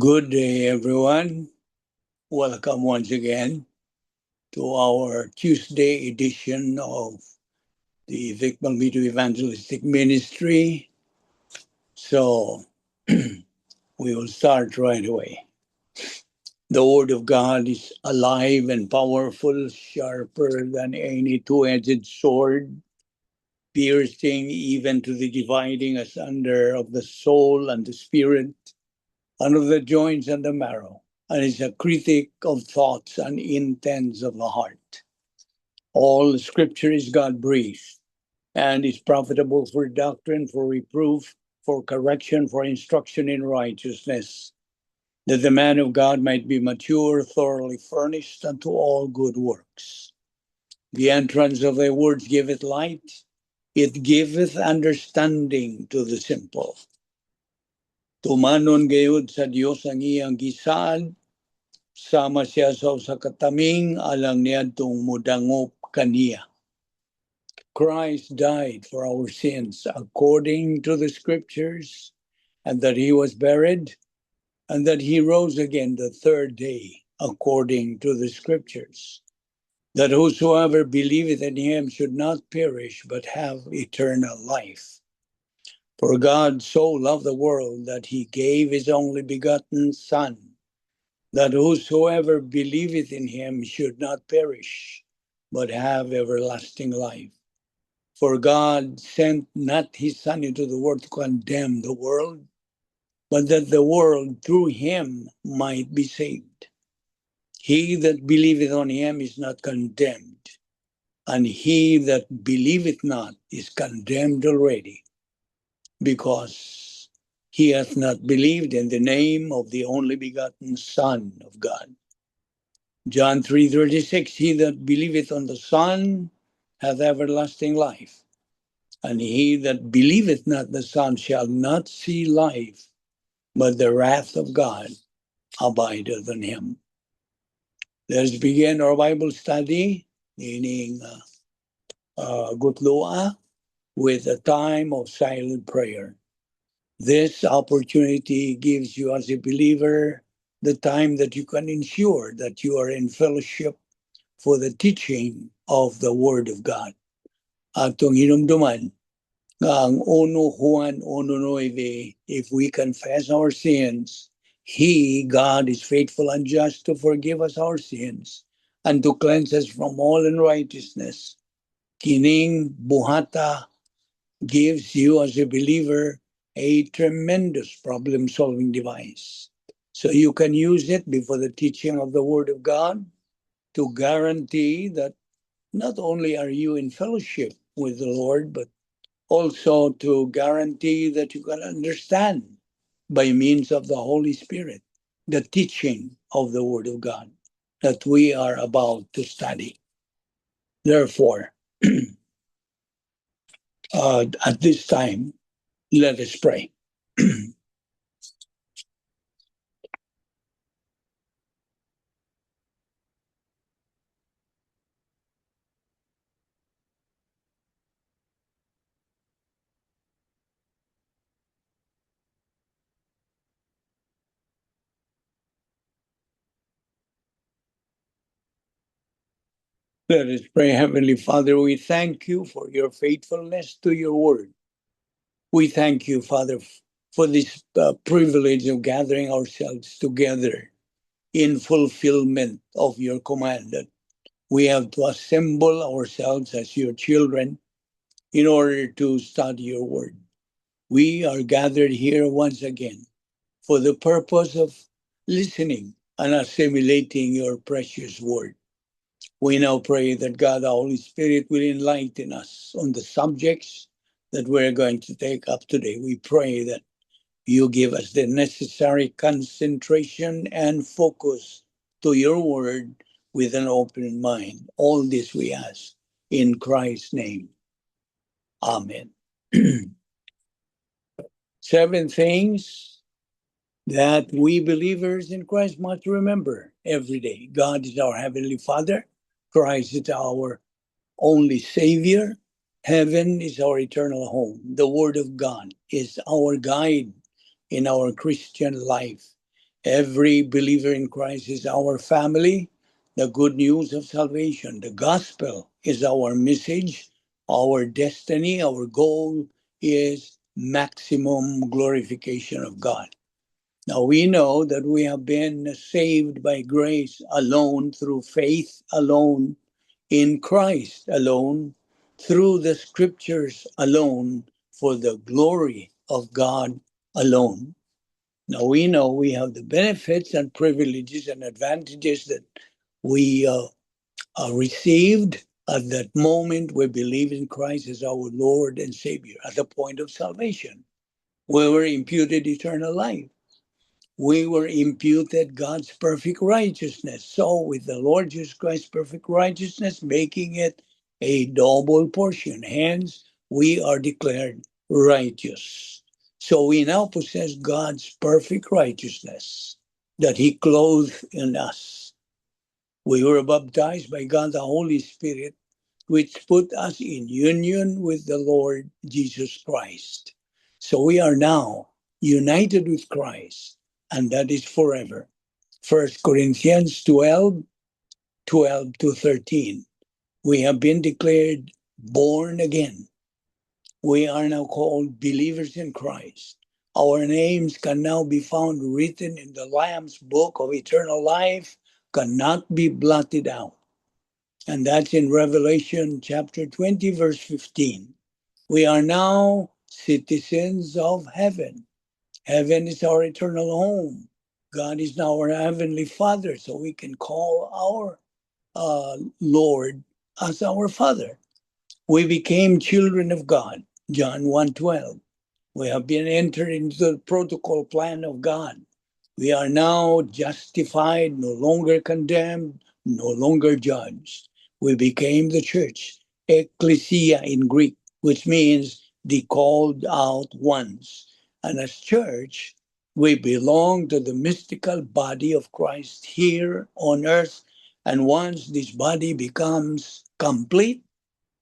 Good day, everyone. Welcome once again to our Tuesday edition of the Vic Balbido Evangelistic Ministry. So we will start right away. The Word of God is alive and powerful, sharper than any two-edged sword, piercing even to the dividing asunder of the soul and the spirit, and of the joints and the marrow, and is a critic of thoughts and intents of the heart. All Scripture is God-breathed and is profitable for doctrine, for reproof, for correction, for instruction in righteousness, that the man of God might be mature, thoroughly furnished unto all good works. The entrance of thy words giveth light, it giveth understanding to the simple. Tumanon gayud sa Dios ang iyang gisaad, sama siya sa usa ka taming alang niadtong mudangop kaniya. Christ died for our sins according to the Scriptures, and that he was buried, and that he rose again the third day according to the Scriptures, that whosoever believeth in him should not perish but have eternal life. For God so loved the world that he gave his only begotten Son, that whosoever believeth in him should not perish, but have everlasting life. For God sent not his Son into the world to condemn the world, but that the world through him might be saved. He that believeth on him is not condemned, and he that believeth not is condemned already, because he hath not believed in the name of the only begotten Son of God. John 3:36, he that believeth on the Son hath everlasting life, and he that believeth not the Son shall not see life, but the wrath of God abideth on him. Let us begin our Bible study, meaning Gutloa, with a time of silent prayer. This opportunity gives you as a believer the time that you can ensure that you are in fellowship for the teaching of the Word of God. Atong hinumduman nga ang 1 Juan 1:9, if we confess our sins, He, God, is faithful and just to forgive us our sins and to cleanse us from all unrighteousness. Kining buhata gives you as a believer a tremendous problem-solving device. So you can use it before the teaching of the Word of God to guarantee that not only are you in fellowship with the Lord, but also to guarantee that you can understand by means of the Holy Spirit the teaching of the Word of God that we are about to study. Therefore, at this time, let us pray. Let us pray. Heavenly Father, we thank you for your faithfulness to your word. We thank you, Father, for this privilege of gathering ourselves together in fulfillment of your command that we have to assemble ourselves as your children in order to study your word. We are gathered here once again for the purpose of listening and assimilating your precious word. We now pray that God, the Holy Spirit, will enlighten us on the subjects that we're going to take up today. We pray that you give us the necessary concentration and focus to your word with an open mind. All this we ask in Christ's name. Amen. 7 things that we believers in Christ must remember every day. God is our Heavenly Father. Christ is our only Savior. Heaven is our eternal home. The Word of God is our guide in our Christian life. Every believer in Christ is our family. The good news of salvation, the gospel, is our message, our destiny, our goal is maximum glorification of God. Now we know that we have been saved by grace alone, through faith alone, in Christ alone, through the scriptures alone, for the glory of God alone. Now we know we have the benefits and privileges and advantages that we received at that moment we believe in Christ as our Lord and Savior at the point of salvation. We were imputed eternal life. We were imputed God's perfect righteousness. So, with the Lord Jesus Christ's perfect righteousness, making it a double portion. Hence, we are declared righteous. So, we now possess God's perfect righteousness that He clothed in us. We were baptized by God the Holy Spirit, which put us in union with the Lord Jesus Christ. So we are now united with Christ, and that is forever. 1 Corinthians 12, 12 to 13. We have been declared born again. We are now called believers in Christ. Our names can now be found written in the Lamb's book of eternal life, cannot be blotted out. And that's in Revelation chapter 20, verse 15. We are now citizens of heaven. Heaven is our eternal home. God is now our heavenly Father, so we can call our Lord as our Father. We became children of God, John 1:12. We have been entered into the protocol plan of God. We are now justified, no longer condemned, no longer judged. We became the church, ecclesia in Greek, which means the called out ones. And as church, we belong to the mystical body of Christ here on earth. And once this body becomes complete,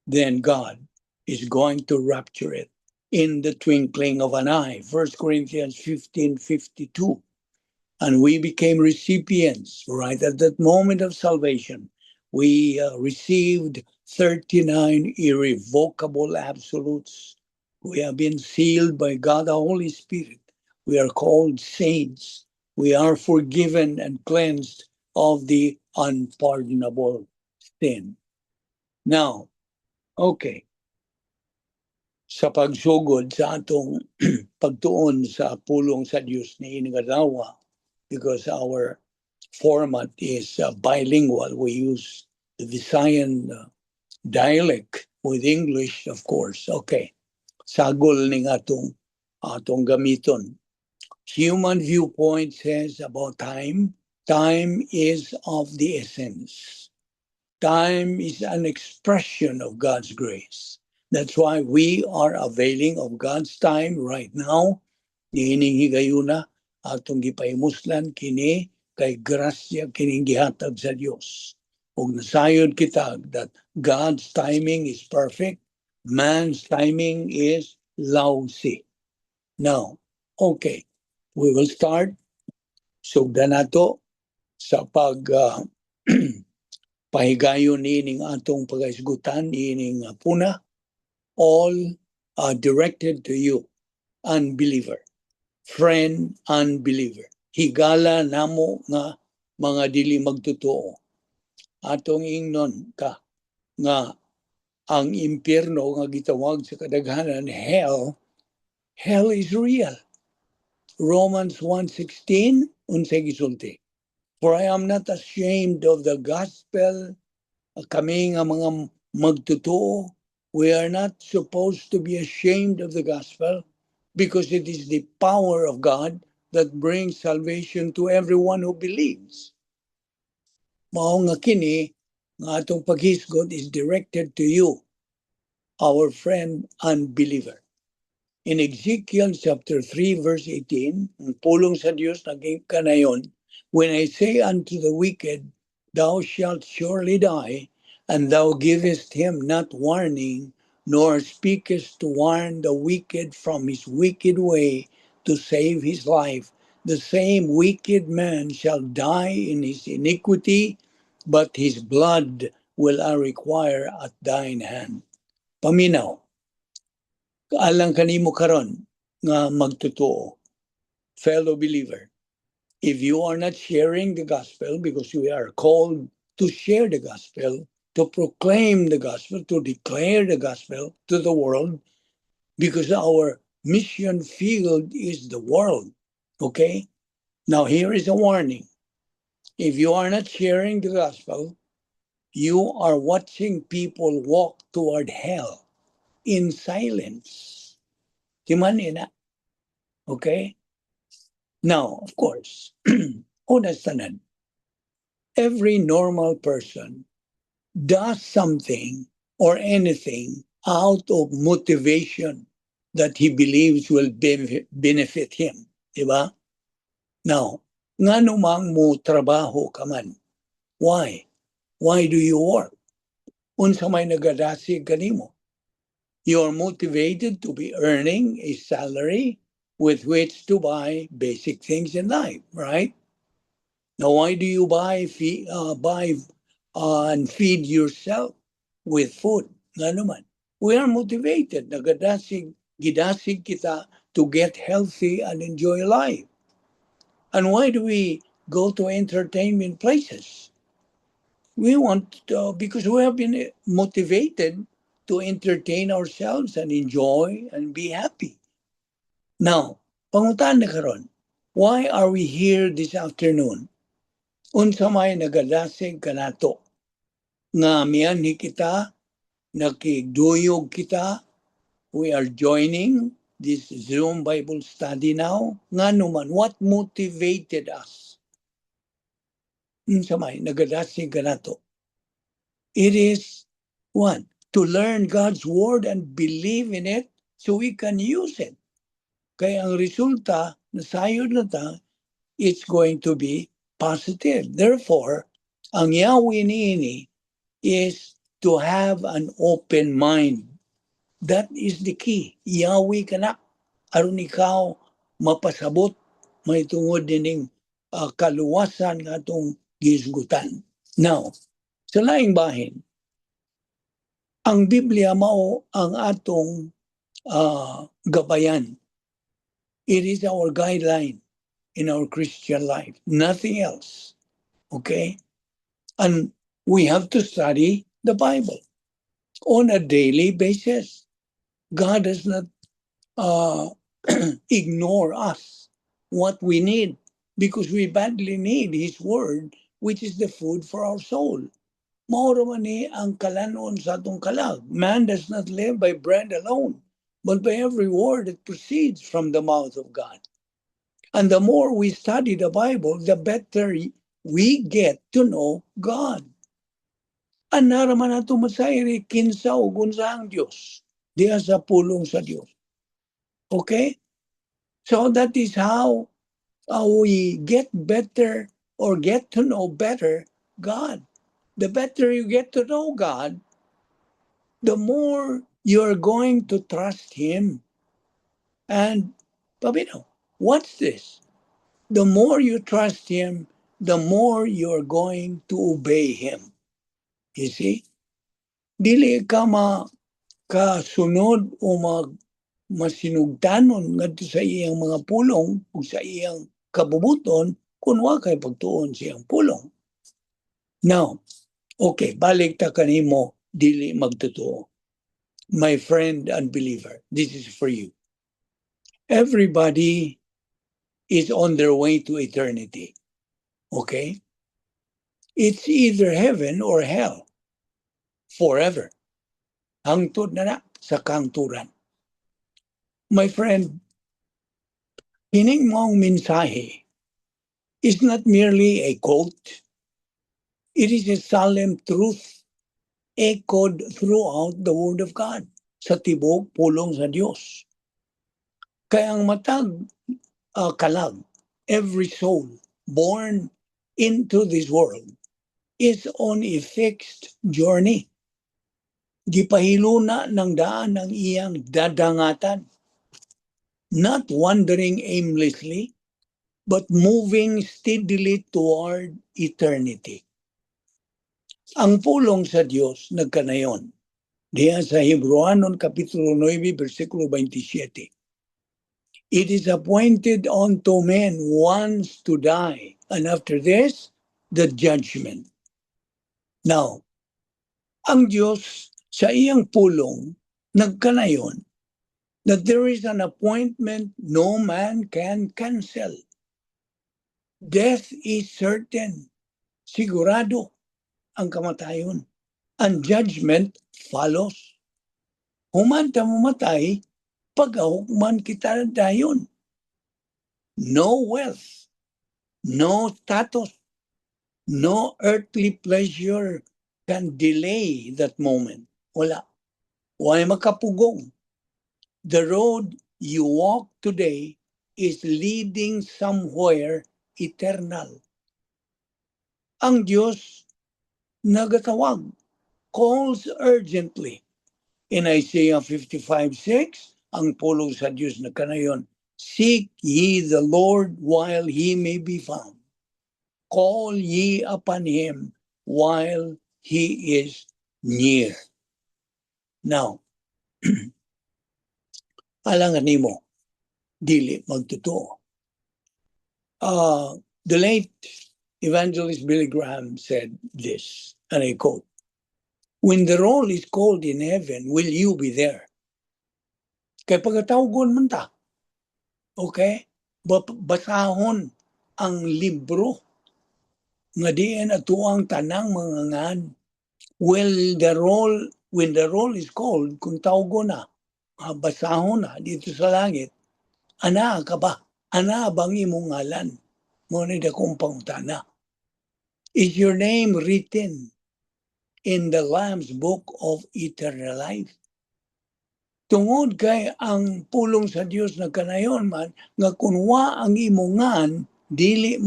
then God is going to rapture it in the twinkling of an eye. 1 Corinthians 15:52. And we became recipients right at that moment of salvation. We received 39 irrevocable absolutes. We have been sealed by God the Holy Spirit. We are called saints. We are forgiven and cleansed of the unpardonable sin. Now, okay. Sa pagsugod sa atong pagtuon sa pulong sa Dios niining adlaw, because our format is bilingual. We use the Visayan dialect with English, of course. Okay. Sagol ning atong gamiton. Human viewpoint says about time, time is of the essence. Time is an expression of God's grace. That's why we are availing of God's time right now. Niining higayuna atong gipahimuslan kini kay grasya kining gihatag sa Dios. Ug nasayod kita that God's timing is perfect, man's timing is lousy. Now, okay, we will start. Sugdan nato sa pag pahigayon niining atong pagahisgutan niining puna, all are directed to you, unbeliever, friend, unbeliever. Higala namo nga mga dili magtotoo. Atong ingnon ka nga ang impyerno nga gitawag sa kadaghanan hell, hell is real. Romans 1:16, unsay gisulti? "For I am not ashamed of the gospel." Kami nga mga magtotoo, we are not supposed to be ashamed of the gospel because it is the power of God that brings salvation to everyone who believes. Mao nga kini nga atong paghisgot is directed to you, our friend unbeliever. In Ezekiel chapter 3 verse 18, ang pulong sa Dios naging kanayon, "When I say unto the wicked, 'Thou shalt surely die,' and thou givest him not warning, nor speakest to warn the wicked from his wicked way to save his life, The same wicked man shall die in his iniquity, but his blood will I require at thine hand. Paminaw, alang kanimo karon nga magtotoo, fellow believer, if you are not sharing the gospel, because we are called to share the gospel, to proclaim the gospel, to declare the gospel to the world, because our mission field is the world. Okay? Now, here is a warning. If you are not sharing the gospel, you are watching people walk toward hell in silence. Timan na. Okay? Now, of course, honest tanan, every normal person does something or anything out of motivation that he believes will benefit him. Diba? Now, ngano mang mo trabaho ka man? Why? Why do you work? Unsa may nagadasig kanimo? You are motivated to be earning a salary with which to buy basic things in life, right? Now, why do you buy and feed yourself with food? Ngano man? We are motivated. Nagadasig, gidasig kita to get healthy and enjoy life. And why do we go to entertainment places? We want to, because we have been motivated to entertain ourselves and enjoy and be happy. Now, pangutan na karon, why are we here this afternoon? Unsa may nagadasig kanato nga mianhi kita, nakigduyog kita, we are joining this Zoom Bible study now. Ngano man, what motivated us? Unsa may nagadasig kanato? It is one, to learn God's word and believe in it so we can use it. Kaya ang resulta, nasayod na ta, it's going to be positive. Therefore, ang yawi niini is to have an open mind. That is the key. Yawi ka na. Aron ikaw mapasabot may tungod dining kaluwasan nga atong gihisgutan. Now, sa laing bahin, ang Biblia mao ang atong gabayan. It is our guideline in our Christian life, nothing else. Okay? And we have to study the Bible on a daily basis. God does not ignore us, what we need, because we badly need His Word, which is the food for our soul. Mao man ni ang kalanon sa atong kalag. Man does not live by bread alone, but by every word that proceeds from the mouth of God. And the more we study the Bible, the better we get to know God. Ana ra man ato masayri kinsa ug unsa ang Dios diha sa pulong sa Dios. Okay? So that is how we get better or get to know better God. The better you get to know God, the more you are going to trust Him. And, paminaw, what's this? The more you trust Him, the more you're going to obey Him. You see? Dili ka ma kasunod o mag masinugtanon ngadto sa iyang mga pulong ug sa iyang kabubuton kung wa kay pagtuon sa iyang pulong. Now, okay, balik ta kanimo dili magtotoo. My friend and believer, this is for you. Everybody is on their way to eternity. Okay? It's either heaven or hell forever. Hangtod na na sa kangturan. My friend, kining maong mensahe is not merely a quote. It is a solemn truth echoed throughout the Word of God sa tibok pulong sa Dios. Kaya ang matag kalag, every soul born into this world is on a fixed journey. Gipahiluna ng daan ng iyang dadangatan. Not wandering aimlessly, but moving steadily toward eternity. Ang pulong sa Dios nagkanayon. Diya sa Hebreoanon Kapitulo 9, versikulo 27. "It is appointed unto men once to die, and after this, the judgment." Now, ang Diyos sa iyang pulong nagkanayon that there is an appointment no man can cancel. Death is certain. Sigurado ang kamatayon. And judgment follows. Human ta mamatay, pagahukman kita dayon. No wealth, no status, no earthly pleasure can delay that moment. Wala. Way makapugong. The road you walk today is leading somewhere eternal. Ang Diyos nagatawag, calls urgently. In Isaiah 55:6, ang pulong sa Diyos nagkanayon, "Seek ye the Lord while he may be found. Call ye upon him while he is near." Now, alangan nimo, dili magtotoo. The late evangelist Billy Graham said this, and I quote, "When the roll is called in heaven, will you be there?" Kay pagkatawgon man ta, okay? Basahon ang libro nga diin atuang tanang mga ngan. When the roll is called, kung tawgon na, basahon na dito sa langit, ana ka ba? Ana bang imong ngalan? Mao ni dakong pangutana. Is your name written in the Lamb's Book of Eternal Life? Tungod kay ang pulong sa Dios nagkanayon man nga kung wa ang imong ngan, dili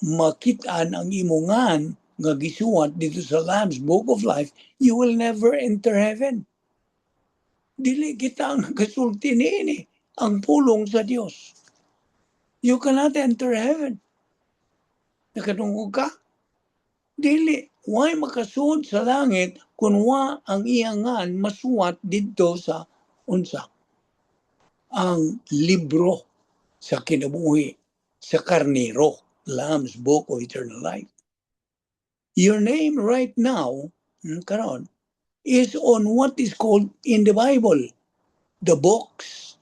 makitaan ang imong ngan nga gisuwat dito sa Lamb's Book of Life, you will never enter heaven. Dili kita ang nagasulti niini, ang pulong sa Dios. You cannot enter heaven. Nakadungog ka? Dili. Way makasud sa langit kung wa ang iyang ngan masuwat didto sa unsa? Ang libro sa kinabuhi sa karnero, Lamb's Book of Eternal Life. Your name right now, karon, is on what is called in the Bible, the books.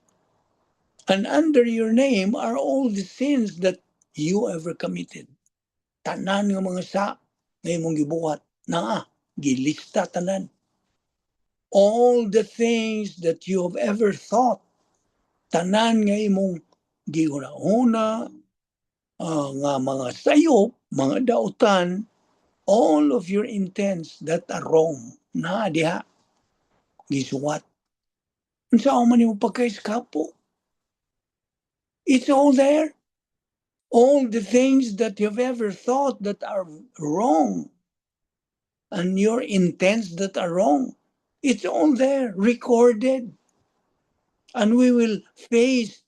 And under your name are all the sins that you ever committed. Tanan nga mga sa nga imong gibuhat, naa, gilista tanan. All the things that you have ever thought, tanan nga imong gihuna-huna, nga mga sayop, mga dautan, all of your intents that are wrong, naa diha, gisuwat. Unsa man nimo pagka-eskapo? It's all there. All the things that you've ever thought that are wrong and your intents that are wrong. It's all there, recorded. And we will face,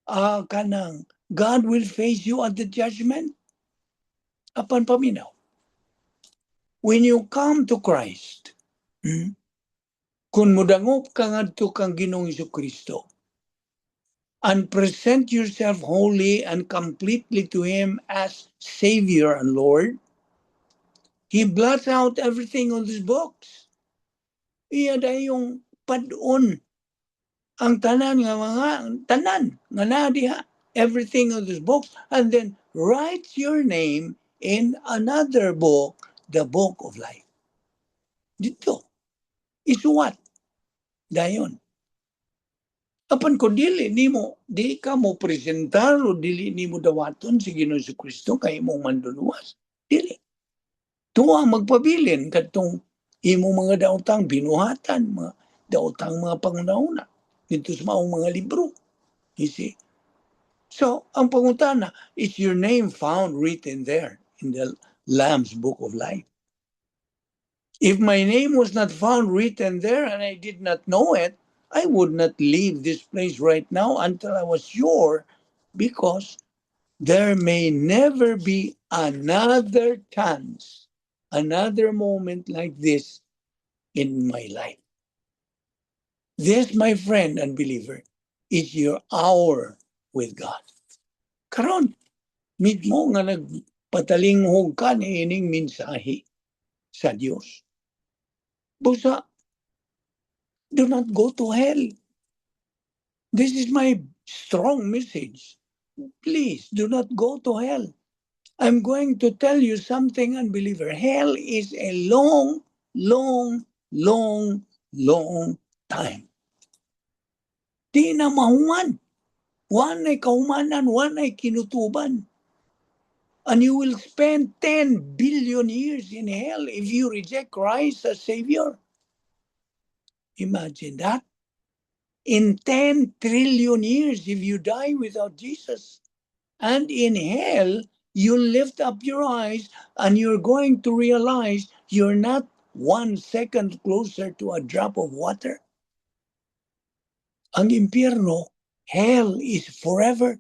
kanang, God will face you at the judgment. Apan paminaw. When you come to Christ, kung mudangop ka ngadto kang Ginoong Kristo, and present yourself wholly and completely to Him as Savior and Lord, He blots out everything on these books. Iya dayong pad-on ang tanan nga mga tanan nga naa diha, everything on these books, and then writes your name in another book, the book of life. Dito isuwat dayon. Apan kung dili nimo, di ka mo presentar o dili nimo dawaton si Ginoong Kristo kay imong manduluwas. Dili. Tuwa magpabilin kadtong imong mga daotang binuhatan, mga daotang mga panguna-una dito sa maong mga libro. You see? So, ang pangutana, is your name found written there in the Lamb's Book of Life? If my name was not found written there and I did not know it, I would not leave this place right now until I was sure, because There may never be another chance, another moment like this in my life. This, my friend and believer, is your hour with God. Karon, mismo nga nagpatalinghog ka niining mensahe sa Dios. Busa, do not go to hell. This is my strong message. Please do not go to hell. I'm going to tell you something, unbeliever. Hell is a long, long, long, long time. Di na mahuman. Wa nay kahumanan, wa nay kinutuban. And you will spend 10 billion years in hell if you reject Christ as Savior. Imagine that. In 10 trillion years, if you die without Jesus. And in hell, you lift up your eyes and you're going to realize you're not one second closer to a drop of water. Ang impyerno, hell is forever.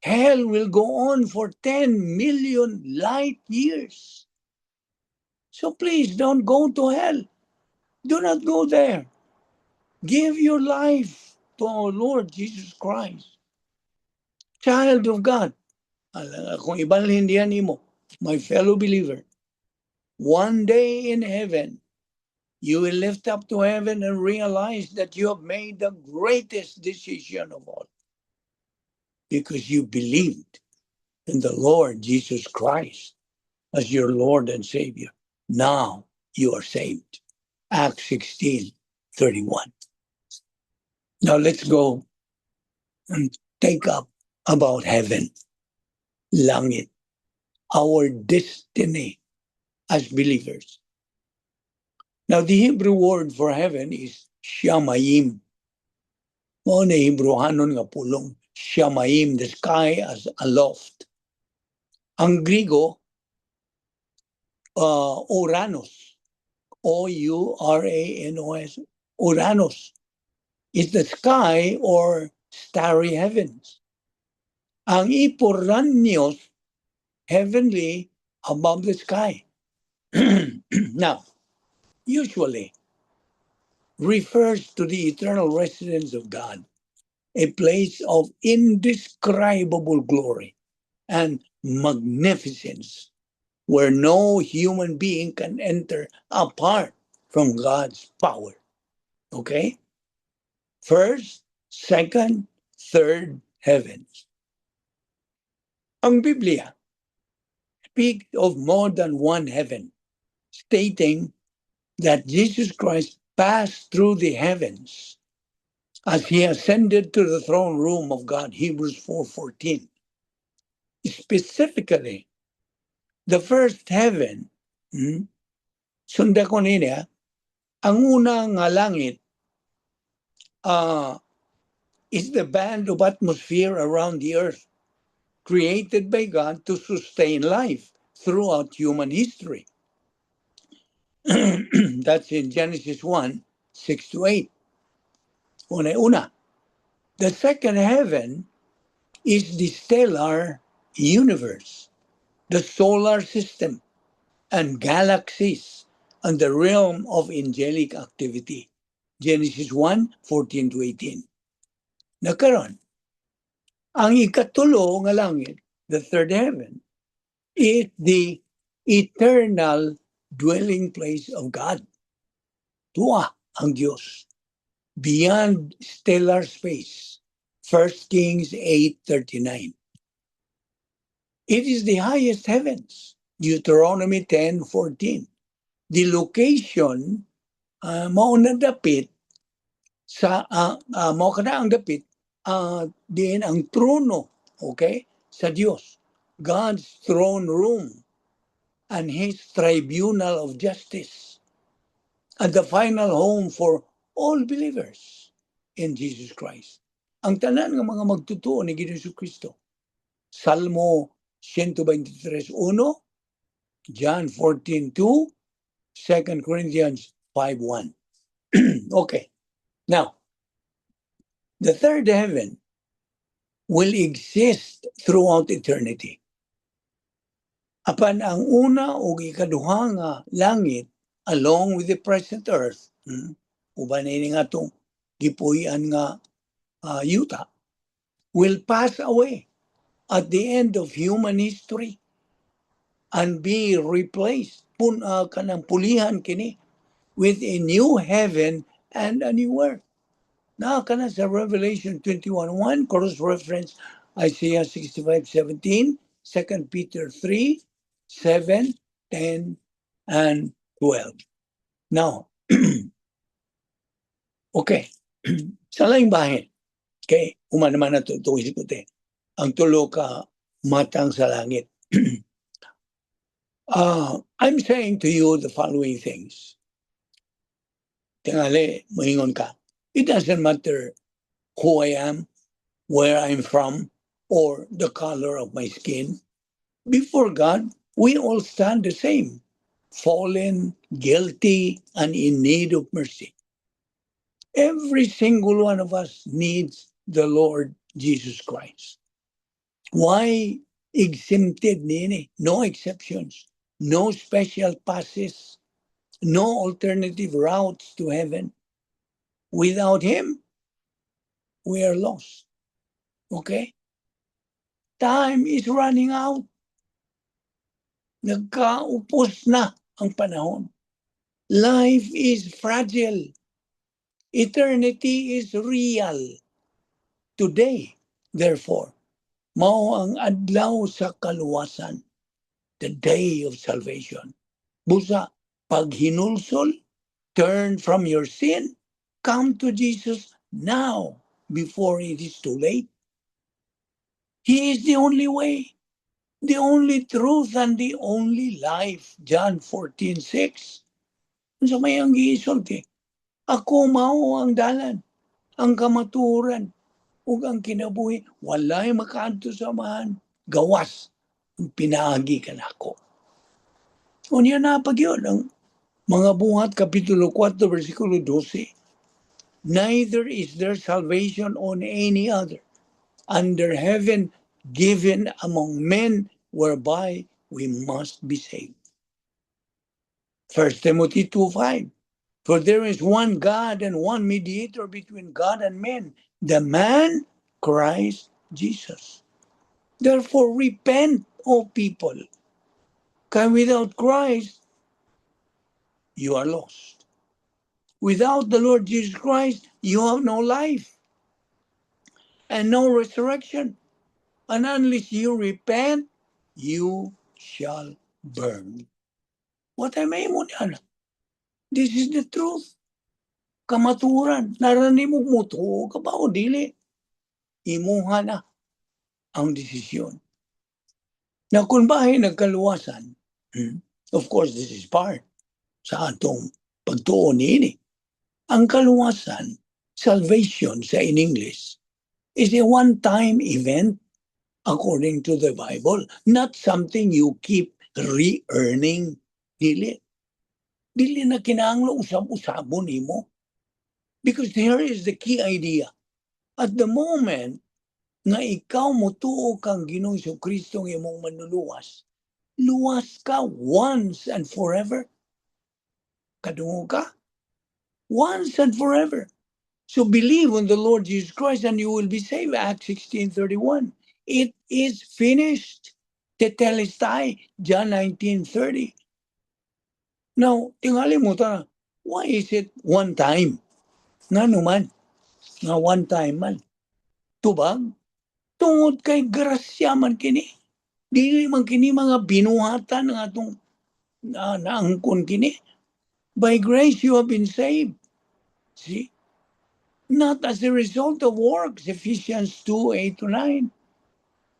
Hell will go on for 10 million light years. So please don't go to hell. Do not go there. Give your life to our Lord Jesus Christ. Child of God, kung ibalhin diyan nimo, my fellow believer, one day in heaven, you will lift up to heaven and realize that you have made the greatest decision of all because you believed in the Lord Jesus Christ as your Lord and Savior. Now you are saved. Acts 16:31. Now let's go and take up about heaven, langit, our destiny as believers. Now the Hebrew word for heaven is shamayim. Mao na Hebrew-hanon nga pulong, shamayim, the sky as aloft. Ang Grigo, Uranus, Ouranos, Uranus, is the sky or starry heavens. Ang Ipuranios, heavenly above the sky. Now, usually refers to the eternal residence of God, a place of indescribable glory and magnificence where no human being can enter apart from God's power. Okay? First, second, third heavens. Ang Biblia speaks of more than one heaven, stating that Jesus Christ passed through the heavens as he ascended to the throne room of God, Hebrews 4:14. Specifically, the first heaven, sunda ko niya, ang una nga langit is the band of atmosphere around the earth created by God to sustain life throughout human history. That's in Genesis 1, 6 to 8. Una una. The second heaven is the stellar universe, the solar system, and galaxies, and the realm of angelic activity. Genesis 1, 14 to 18. Na karon, ang ikatulo nga langit, the third heaven, is the eternal dwelling place of God. Tuwa ang Diyos. Beyond stellar space. 1 Kings 8:39. It is the highest heavens. Deuteronomy 10:14. The location mao na dapit sa mao kana ang dapit diin ang trono, okay, sa Dios. God's throne room and his tribunal of justice and the final home for all believers in Jesus Christ. Ang tanan nga mga magtutuo ni Ginoong Kristo. Salmo 123:1, John 14:2, 2 Corinthians 5:1. Okay. Now, the third heaven will exist throughout eternity. Apan ang una ug ikaduha nga langit, along with the present earth, uban ini nga atong gipuy-an nga yuta, will pass away at the end of human history and be replaced, kanang pulihan kini, with a new heaven and a new earth. Na kana sa Revelation 21:1, cross reference Isaiah 65:17, 2 Peter 3:7, 10 and 12. Now, okay. Sa laing bahin, okay, human naman na ito, ito ang tulo ka matang sa langit. I'm saying to you the following things. Tingali, moingon ka. It doesn't matter who I am, where I'm from, or the color of my skin. Before God, we all stand the same, fallen, guilty, and in need of mercy. Every single one of us needs the Lord Jesus Christ. Why exempted niini? No exceptions, no special passes, no alternative routes to heaven. Without Him, we are lost. Okay? Time is running out. Nagkaupos na ang panahon. Life is fragile. Eternity is real. Today, therefore, mao ang adlaw sa kaluwasan, the day of salvation. Busa, paghinulsol, turn from your sin, come to Jesus now before it is too late. He is the only way, the only truth, and the only life. John 14:6. Unsa may ang giisulti? Ako mao ang dalan, ang kamatuoran, ug ang kinabuhi. Walay makaadto sa Amahan gawas ang pinaagi kanako. Unya na pag yun, ang Mga Buhat Kapitulo 4, versikulo 12. Neither is there salvation on any other under heaven given among men whereby we must be saved. 1 Timothy 2:5. For there is one God and one mediator between God and men, the man Christ Jesus. Therefore repent, O people. Kay without Christ, you are lost. Without the Lord Jesus Christ, you have no life and no resurrection. And unless you repent, you shall burn. What I may mo niya? This is the truth. Kamaturan. Narani mo mutuo ka ba o dili? Imuha na ang desisyon. Na kung bahin nagkaluwasan, of course, this is part sa atong pagtuo niini. Ang kaluwasan, salvation sa in English, is a one-time event according to the Bible, not something you keep re-earning. Dili. Dili na kinahanglan usab-usabon nimo. Because here is the key idea. At the moment nga ikaw motuo kang Ginoong Kristo ng imong manluluwas, luwas ka once and forever. Kadungog ka? Once and forever. So believe on the Lord Jesus Christ and you will be saved. Acts 16:31. It is finished. Tetelestai, John 19:30. Now, tingali mo ta, why is it one time? Nga naman, nga one time man. Tubag, tungod kay grasya man kini. Dili man kini mga binuhatan ng atong naangkon kini. By grace you have been saved. See? Not as a result of works, Ephesians 2:8 to 9.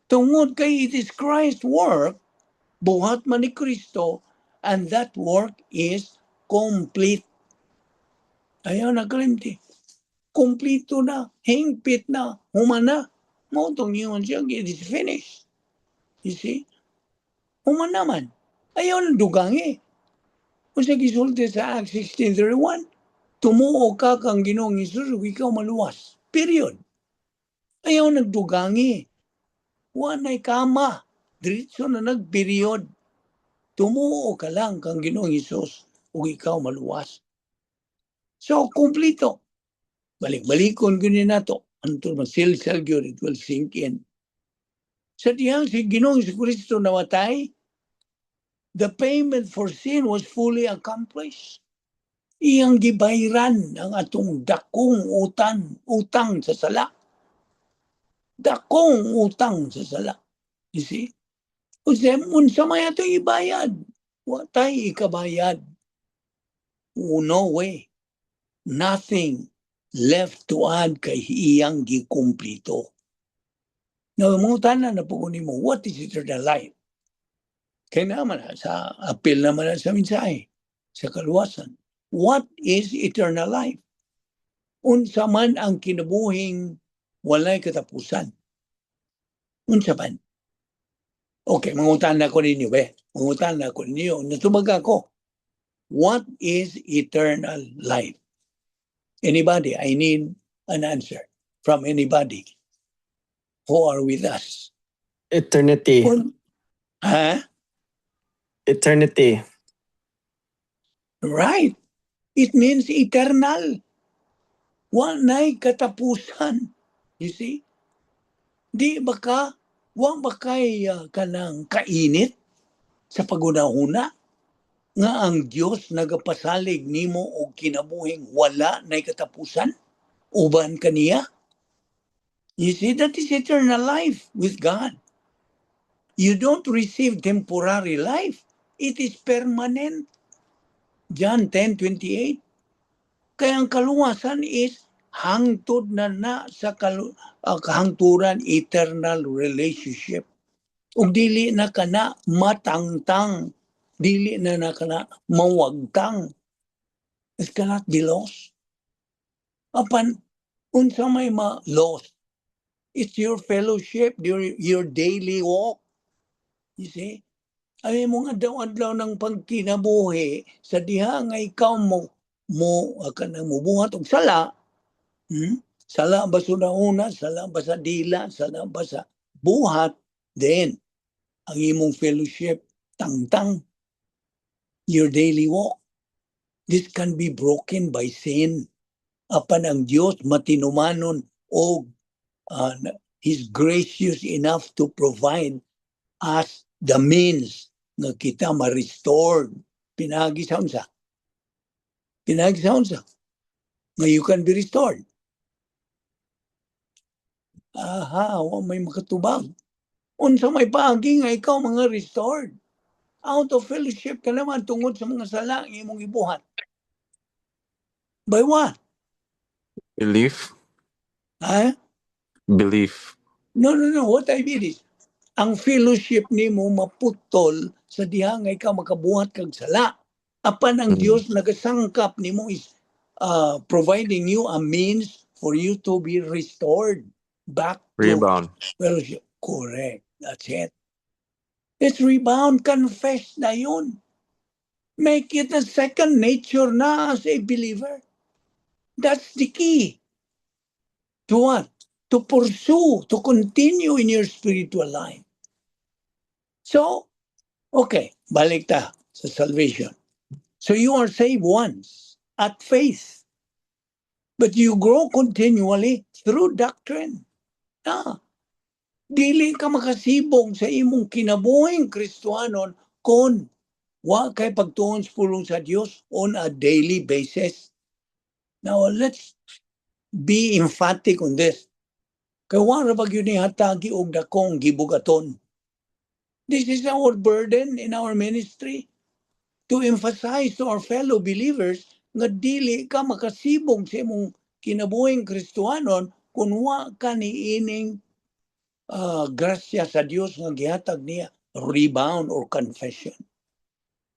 Tungod kay it is Christ's work, buhat man ni Kristo, and that work is complete. Ayaw na kalimti. Kompleto na, hingpit na, human na. Mao tong ingon siya, it is finished. You see? Human naman. Ayaw na dugangi. Kung sa gisulti sa Acts 16:31, tumuo ka kang Ginoong Hesus ug ikaw maluwas. Period. Ayaw nagdugangi. Wa na'y comma. Diretso na nag-period. Tumuo ka lang kang Ginoong Hesus ug ikaw maluwas. So, kumplito. Balik-balikon gyud ni nato. Until masilsal gyud, it will sink in. Sa dihang si Ginoong Kristo namatay, the payment for sin was fully accomplished. Iyang gibayran ang atong dakong utang sa sala. Dakong utang sa sala. You see? Unsa unsa may atong ibayad? Wa tay ikabayad. Oh, no way. Nothing left to add kay iyang gikumplito. Now, mangutana na po nimo, what is eternal life? Kaya naman, sa apil naman na sa mensahe, sa kaluwasan. What is eternal life? Unsa man ang kinabuhing walay katapusan? Unsa man? Okay, mangutana ko ninyo, be. Mangutana ko ninyo. Natubag ako. What is eternal life? Anybody? I need an answer from anybody who are with us. Eternity. Ha? Eternity. Right. It means eternal. Walay katapusan. You see? Di ba ka, wa ba kay kanang kainit sa paghuna-huna nga ang Dios nagapasalig nimo og kinabuhing wala nay katapusan uban kaniya? You see, that is eternal life with God. You don't receive temporary life. It is permanent. John 10:28. Kaya ang kaluwasan is hangtod na na sa kahangturan, eternal relationship. Ug dili na kana matangtang, dili na na kana mawagtang. It cannot be lost. Apan unsa may ma-lost? It's your fellowship, your daily walk. You see? Ay mong adlaw-adlaw ng pagkinabuhi sa diha nga ikaw mo kanang mubuhat og sala. Sala ba sa una, sala ba sa dila, sala ba sa buhat, then ang imong fellowship tangtang, your daily walk. This can be broken by sin. Apan ang Dios matinumanon og He's gracious enough to provide us the means nga kita ma-restored. Pinagi sa unsa? Pinagi sa unsa? Nga you can be restored. Aha, wa may makatubag. Unsa may paagi nga ikaw mga restored? Out of fellowship ka naman tungod sa mga sala ang imong ibuhat. By what? Belief. Ha? Belief. No. What I mean is, ang fellowship nimo maputol sa diha nga ikaw makabuhat kag sala. Apan ang Dios nagasangkap nimo, is providing you a means for you to be restored back to Rebound. Fellowship. Correct. That's it. It's rebound. Confess na yun. Make it a second nature na as a believer. That's the key. To what? To pursue, to continue in your spiritual life. So, okay, balik ta sa salvation. So you are saved once at faith. But you grow continually through doctrine. Ah, dili ka makasibong sa imong kinabuhing Kristohanon kung wa kay pagtuon sa pulong sa Dios on a daily basis. Now, let's be emphatic on this. Kay wa ra ba gyud ni hatagi og dakong gibugaton? This is our burden in our ministry, to emphasize to our fellow believers nga dili ka makasibong sa imong kinabuhing Kristohanon kung wa ka niining grasya sa Dios nga gihatag niya, rebound or confession.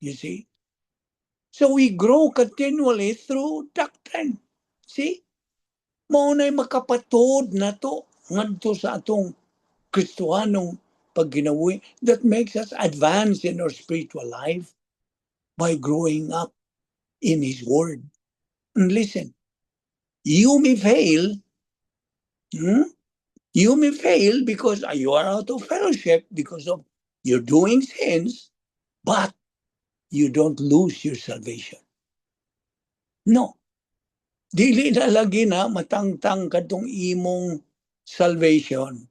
You see? So we grow continually through doctrine. See? Mao na'y makapatuod nato ngadto sa atong Kristohanong pagginawi that makes us advance in our spiritual life by growing up in His Word. And listen, you may fail. You may fail because you are out of fellowship because of you're doing sins, but you don't lose your salvation. No. Dili na lagi na matangtang katong imong salvation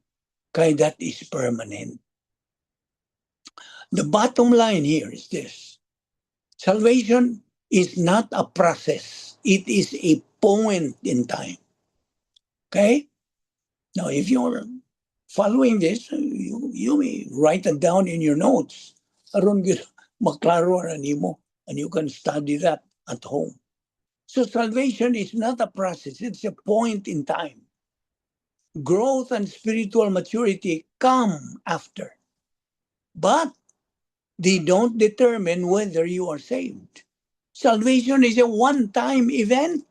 kay that is permanent. The bottom line here is this. Salvation is not a process. It is a point in time. Okay? Now, if you're following this, you may write it down in your notes. Aron gyud maklaro na nimo and you can study that at home. So salvation is not a process, it's a point in time. Growth and spiritual maturity come after. But they don't determine whether you are saved. Salvation is a one-time event.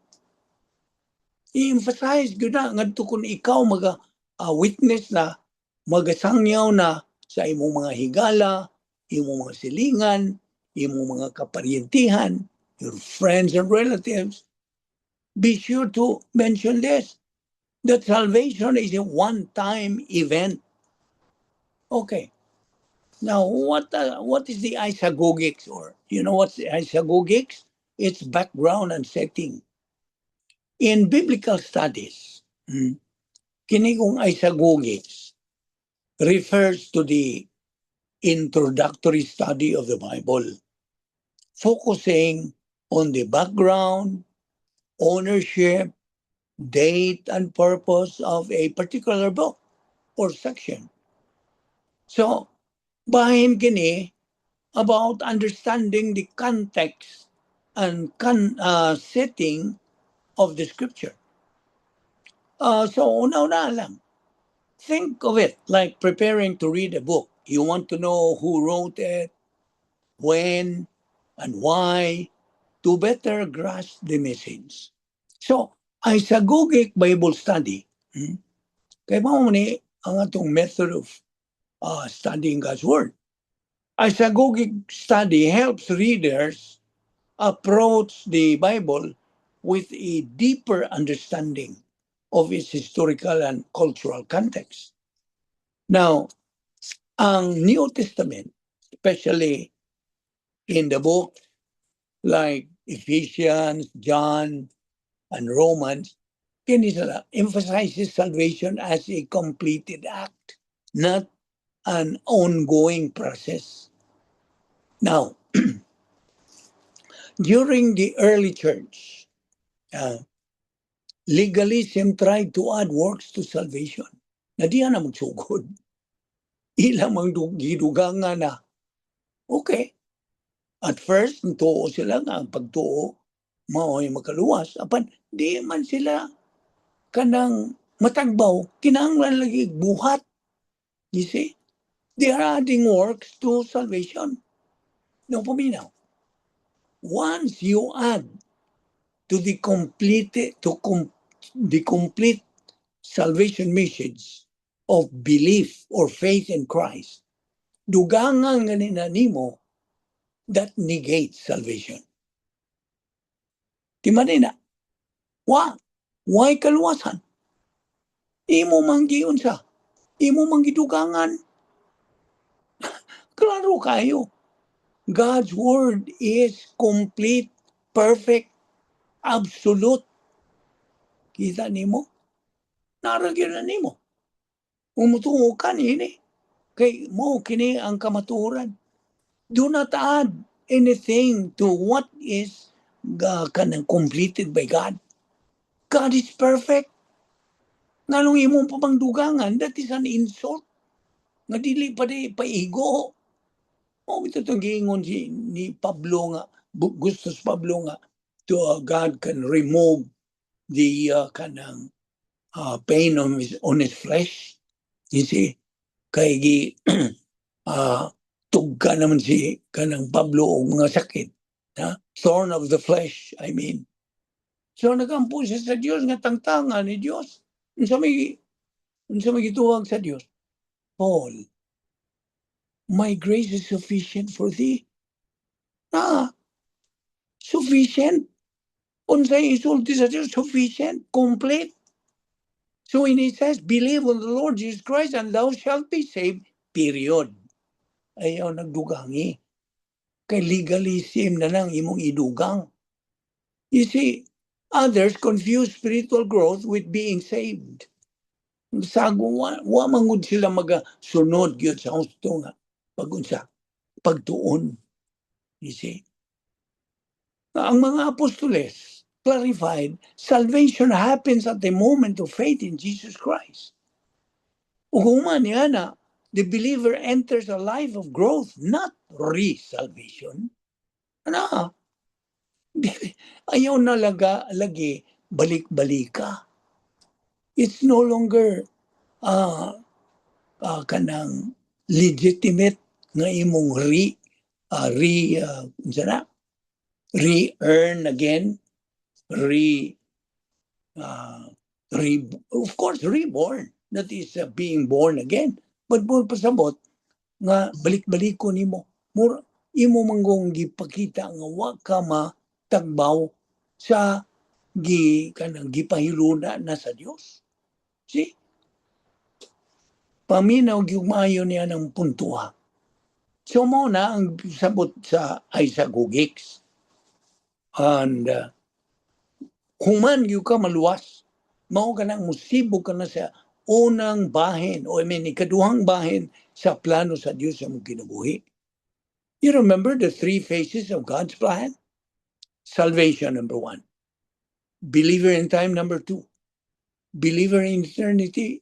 I-emphasize gyud na ngadto kung ikaw maga witness na, magasangyaw na sa imong mga higala, imong mga silingan, imong mga kaparyentihan, your friends and relatives. Be sure to mention this, that salvation is a one-time event. Okay. Now, what is the isagogics, or you know what's the isagogics? It's background and setting. In biblical studies, kini kong isagogics refers to the introductory study of the Bible, focusing on the background, ownership, date, and purpose of a particular book or section. So, bahin kini about understanding the context and setting of the scripture. So, una-una lang. Think of it like preparing to read a book. You want to know who wrote it, when, and why, to better grasp the message. So, isagogic Bible study, kay mao ni ang atong method of studying God's Word. Isagogic study helps readers approach the Bible with a deeper understanding of its historical and cultural context. Now, ang New Testament, especially in the book like Ephesians, John, and Romans, kini sila emphasizes salvation as a completed act, not an ongoing process. Now, during the early church, legalism tried to add works to salvation. Na diha na magsugod. Ila mang gidugangan na. Okay. At first, tuo sila nga ang pagtuo mao'y makaluwas. Apan, di man sila kanang matagbaw, kinahanglan lagi buhat. You see? They are adding works to salvation. No, paminaw. Once you add to the complete salvation message of belief or faith in Christ, dugangan gani na nimo, that negates salvation. Di man na. Wa, why kaluwasan? Imo man giunsa. Imo man gidugangan. Klaro kayo. God's word is complete, perfect, absolute. Kita nimo? Naa ra gyud na nimo. Umutuo ka niini. Kay mao kini ang kamatuoran. Do not add anything to what is kanang completed by God. God is perfect. Nganong imong pa bang dugangan, that is an insult. Nga dili pa di paigo. Mao bitaw itong giingon si ni Pablo nga, gustos Pablo nga, to God can remove the kanang pain on his flesh. You see, kay gi tugka naman si kanang Pablo og mga sakit. Ha? Thorn of the flesh, I mean. So nagampo siya sa Dios nga tangtangan ni Dios. Unsa may gituwag sa Dios? "Paul, my grace is sufficient for thee." Ah, sufficient. Unsay isulti sa Dios? Sufficient, complete. So when he says, "Believe on the Lord Jesus Christ and thou shalt be saved," period. Ayaw na'g dugangi. Kay legalism na lang imong idugang. You see, others confuse spiritual growth with being saved. Sago, wa mangud sila magasunod gyud sa husto nga pagunsa, pagtuon. You see? Ang mga apostoles clarified salvation happens at the moment of faith in Jesus Christ. Ug human niya na, the believer enters a life of growth, not re-salvation. Ano? Ayaw na laga, lagi balik-balika. It's no longer kanang legitimate nga imong re re unsa na? Re-earn again, re re of course reborn. That is being born again. But mo pasabot nga balik-balik ko nimo. Mura imo manggong gipakita nga wa ka matagbaw sa gi kanang gipahiluna na sa Dios. See? Paminaw gyud maayo niya ng puntuha. So mao na ang sabot sa Isagogics. And human gyud ka maluwas. Mao ka nang musibo ka na sa unang bahin o, I mean, ikaduhang bahin sa plano sa Dios sa imong kinabuhi. You remember the three phases of God's plan? Salvation, number one. Believer in time, number two. Believer in eternity,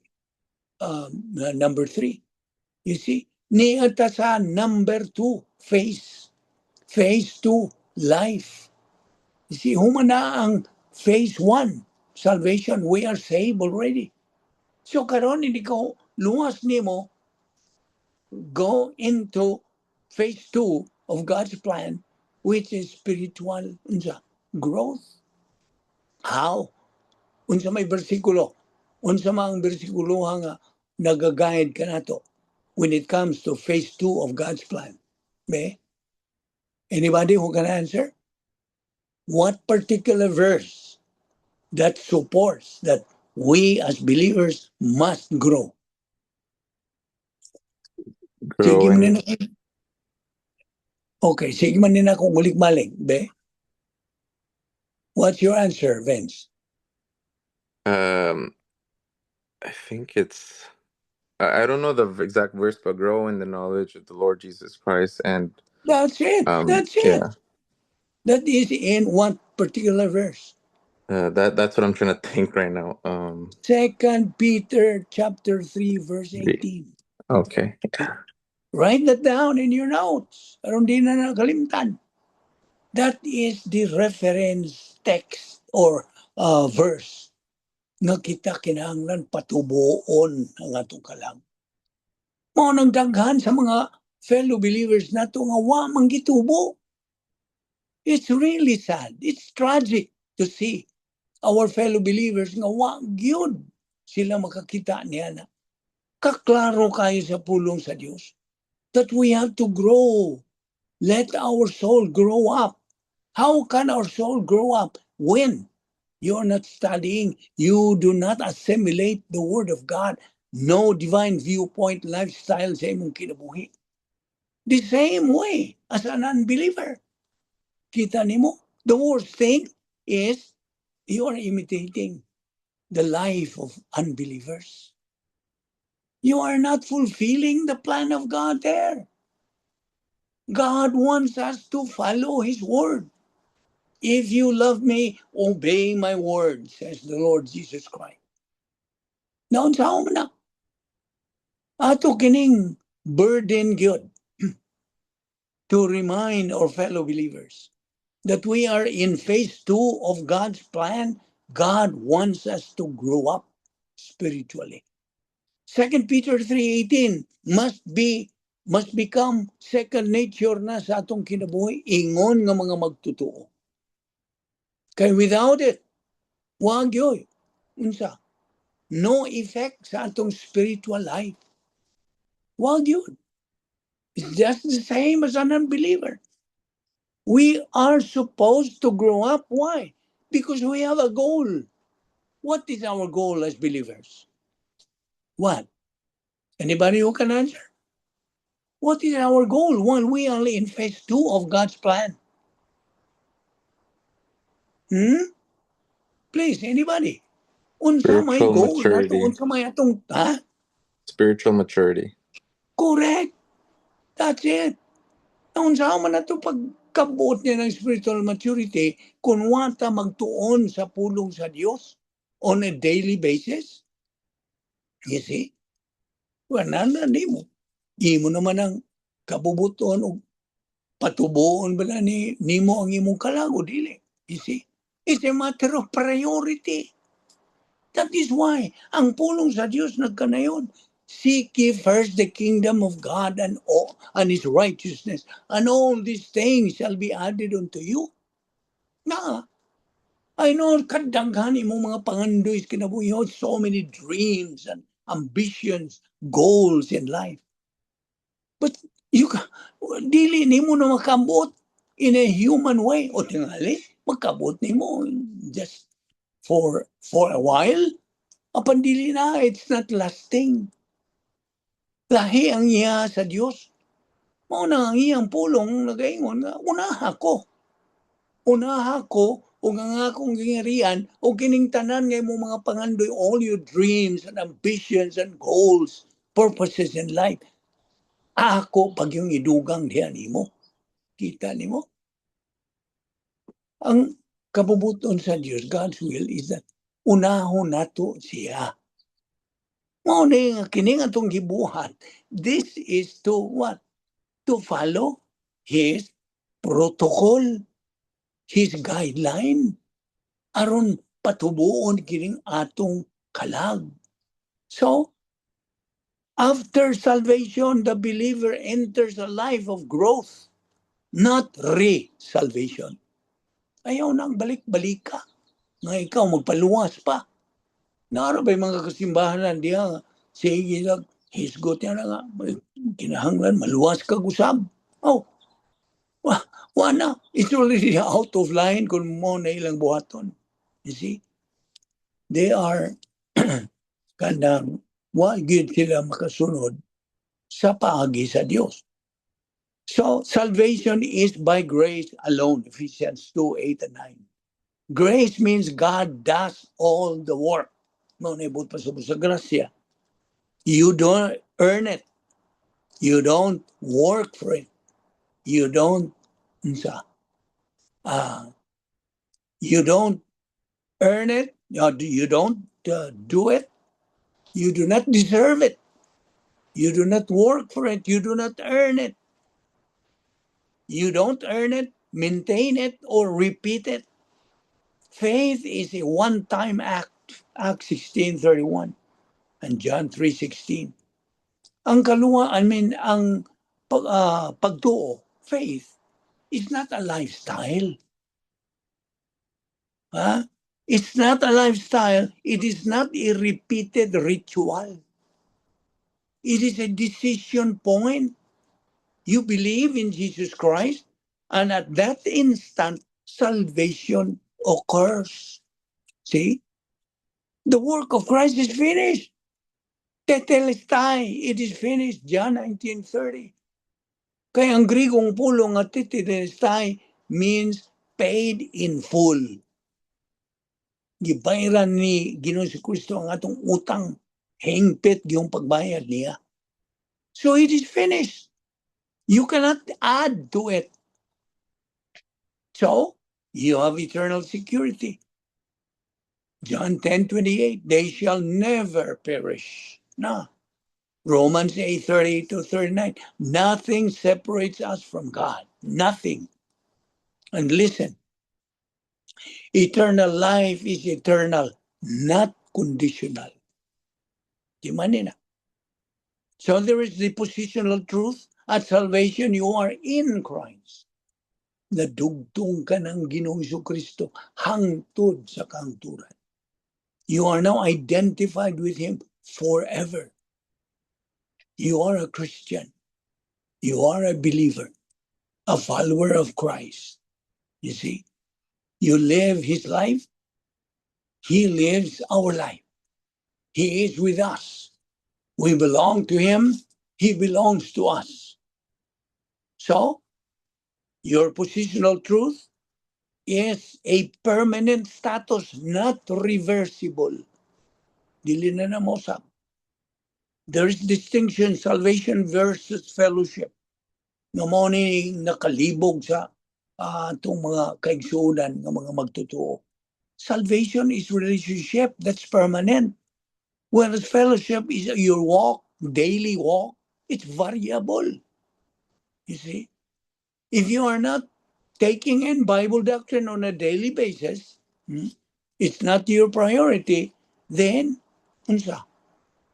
number three. You see, niata sa number two phase. Phase two, life. You see, human na ang phase one, salvation. We are saved already. So karon hindi ko luwas nimo, go into phase two of God's plan, which is spiritual, unsa, growth. How? Unsa may bersikulo? Unsa man ang bersikulo nga nagaguide ka nato when it comes to phase two of God's plan? Be? Anybody who can answer? What particular verse that supports that we as believers must grow? Sige man Growing. Na. Okay, sige man din ako ulik-malik, be? What's your answer, Vince? I think it's, I don't know the exact verse, but grow in the knowledge of the Lord Jesus Christ and That's it. That's it. That is in what particular verse? That's what I'm trying to think right now. Second Peter chapter 3 verse 18. Okay. Write that down in your notes. Aron di na nakalimtan. That is the reference text or verse nga kita kinahanglan patubuon ang atong kalag. Mao nang daghan sa mga fellow believers nato nga wa man gitubo. It's really sad. It's tragic to see our fellow believers nga wa gyud sila makakita niya na. Kaklaro kayo sa pulong sa Dios that we have to grow. Let our soul grow up. How can our soul grow up when you're not studying, you do not assimilate the Word of God, no divine viewpoint lifestyle sa imong kinabuhi? The same way as an unbeliever. Kita nimo, the worst thing is you are imitating the life of unbelievers. You are not fulfilling the plan of God there. God wants us to follow His word. "If you love me, obey my word," says the Lord Jesus Christ. Naunsa man na? Ato kining burden gyud to remind our fellow believers that we are in phase two of God's plan. God wants us to grow up spiritually. Second Peter 3:18 must become second nature na sa atong kinabuhi ingon nga mga magtotoo. Kay without it, wa gyoy unsa, no effect sa atong spiritual life. Wa gyud. It's just the same as an unbeliever. We are supposed to grow up. Why? Because we have a goal. What is our goal as believers? What? Anybody who can answer? What is our goal while we are in phase two of God's plan? Hmm? Please, anybody? Unsa may Spiritual goal nato? Maturity. Unsa may atong, ha? Spiritual maturity. Correct. That's it. Unsa man ato pagkabuot niya ng spiritual maturity kung wa ta magtuon sa pulong sa Dios on a daily basis? You see? Wala na nimo. Imo naman ang kabubuton o patubuon ba na ni nimo ang imong kalag o dili. You see? It's a matter of priority. That is why ang pulong sa Dios nagkanayon. "Seek ye first the kingdom of God and his righteousness, and all these things shall be added unto you." Na, I know kadaghan imong mga pangandoy sa kinabuhi. You have so many dreams and ambitions, goals in life. But you ka, dili nimo na makabot in a human way. O tingali, makabot nimo just for a while. Apan dili na, it's not lasting. Lahi ang iya sa Dios. Mao na ang iyang pulong nagaingon nga unaha ko. Unaha ko ug ang akong gingharian ug kining tanan nga imong mga pangandoy, all your dreams and ambitions and goals, purposes in life. Ako pag yung idugang diha nimo. Kita nimo? Ang kabubuton sa Dios, God's will is that unahon nato siya. Mao ni nga kini nga atong gibuhat. This is to what? To follow His protocol, His guideline. Aron patubuon kining atong kalag. So, after salvation, the believer enters a life of growth, not re-salvation. Ayaw nang balik-balik ka. Nga ikaw magpaluwas pa. Naa ra ba'y mga kasimbahan diha nga, sige lang, hisgot niya na nga, kinahanglan, maluwas ka usab. Oh, wa na. It's already out of line kung mao na ilang buhaton. You see? They are kanang wa gyud sila makasunod sa paagi sa Dios. So, salvation is by grace alone, Ephesians 2, 8 and 9. Grace means God does all the work. Mao na buot pasabot sa grasya. You don't earn it. You don't work for it. You don't unsa, you don't earn it. You don't do it. You do not deserve it. You do not work for it. You do not earn it. You don't earn it, maintain it, or repeat it. Faith is a one-time act. Acts 16:31 and John 3:16. Ang kaluwa, I mean, ang pagtuo, faith, is not a lifestyle. Huh? It's not a lifestyle. It is not a repeated ritual. It is a decision point. You believe in Jesus Christ, and at that instant, salvation occurs. See? The work of Christ is finished. "Tetelestai," it is finished. John 19:30. Kaya ang Grigong pulong nga tetelestai means paid in full. Gibayaran ni Ginoong Kristo ang atong utang. Hingpit yung pagbayad niya. So it is finished. You cannot add to it. So, you have eternal security. John 10:28, they shall never perish. Na. Romans 8:38 to 39, nothing separates us from God. Nothing. And listen, eternal life is eternal, not conditional. Di man na. So there is the positional truth. At salvation, you are in Christ. Nadugtong ka ng Ginoong Kristo hangtod sa kahangturan. You are now identified with Him forever. You are a Christian. You are a believer, a follower of Christ. You see, you live His life. He lives our life. He is with us. We belong to Him. He belongs to us. So, your positional truth is a permanent status, not reversible. Dili na na mosab. There is distinction, salvation versus fellowship. Nga mao ni nakalibog sa atong mga kaigsuonan nga mga magtotoo. Salvation is relationship that's permanent. Whereas fellowship is your walk, daily walk, it's variable. You see? If you are not taking in Bible doctrine on a daily basis, it's not your priority, then unsa?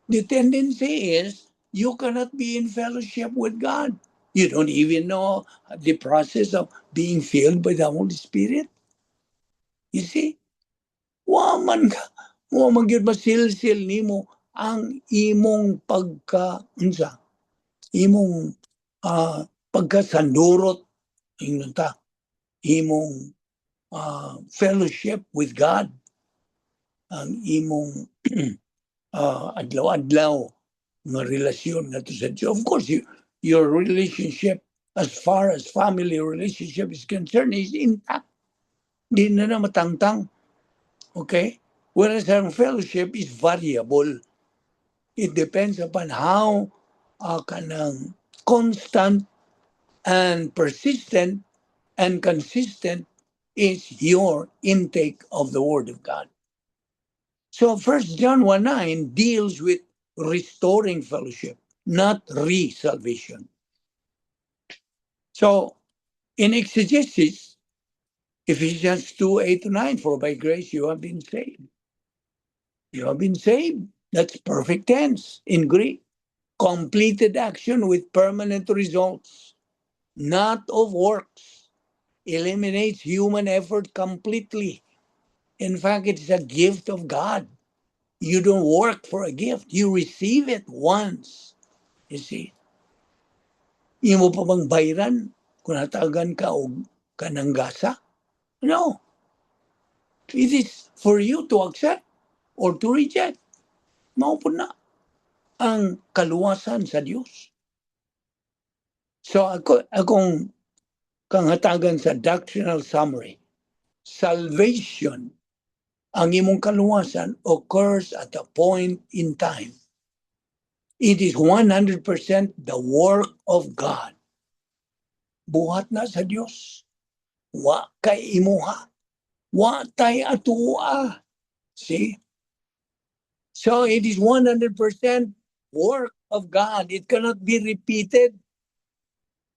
The tendency is you cannot be in fellowship with God. You don't even know the process of being filled by the Holy Spirit. You see? Wa man gyud masilsil nimo ang imong pagka unsa? Imong pagkasandurot, ingnon ta, imong fellowship with God, ang imong adlaw-adlaw nga relasyon ngadto sa Diyos. Of course, your relationship as far as family relationship is concerned is intact. Di na na matangtang. Okay? Whereas ang fellowship is variable. It depends upon how kanang constant and persistent and consistent is your intake of the Word of God. So 1 John 1:9 deals with restoring fellowship, not re-salvation. So in exegesis, Ephesians 2:8 to 9, "For by grace you have been saved." You have been saved. That's perfect tense in Greek. Completed action with permanent results, not of works. Eliminates human effort completely. In fact, it's a gift of God. You don't work for a gift. You receive it once. You see? Imo pa bang bayran kung hatagan ka og kanang gasa? No. It is for you to accept or to reject. Mao po na ang kaluwasan sa Dios. So ako akong kang hatagan sa doctrinal summary. Salvation, ang imong kaluwasan, occurs at a point in time. It is 100% the work of God. Buhat na sa Dios. Wa kay imuha. Wa tay atua. See? So it is 100% work of God. It cannot be repeated,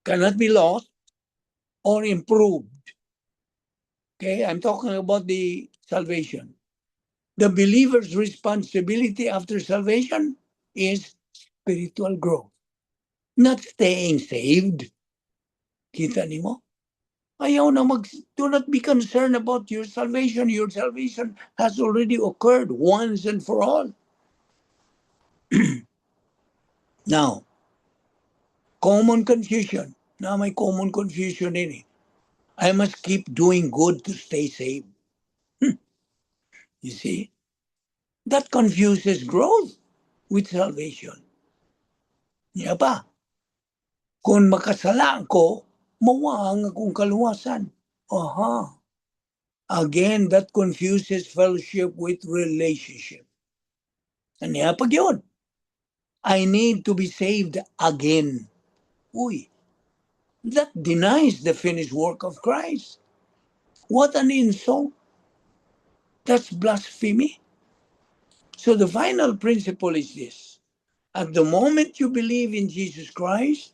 cannot be lost, or improved. Okay, I'm talking about the salvation. The believer's responsibility after salvation is spiritual growth, not staying saved. Kita nimo? Ayaw na mag, do not be concerned about your salvation. Your salvation has already occurred once and for all. Now, common confusion. Now may common confusion in it. "I must keep doing good to stay saved." You see? That confuses growth with salvation. Niya pa. Kung makasala ko, mawa ang akong kaluwasan. Aha. Again, that confuses fellowship with relationship. Anya pa gyud. "I need to be saved again." Uy, that denies the finished work of Christ. What an insult. That's blasphemy. So the final principle is this. At the moment you believe in Jesus Christ,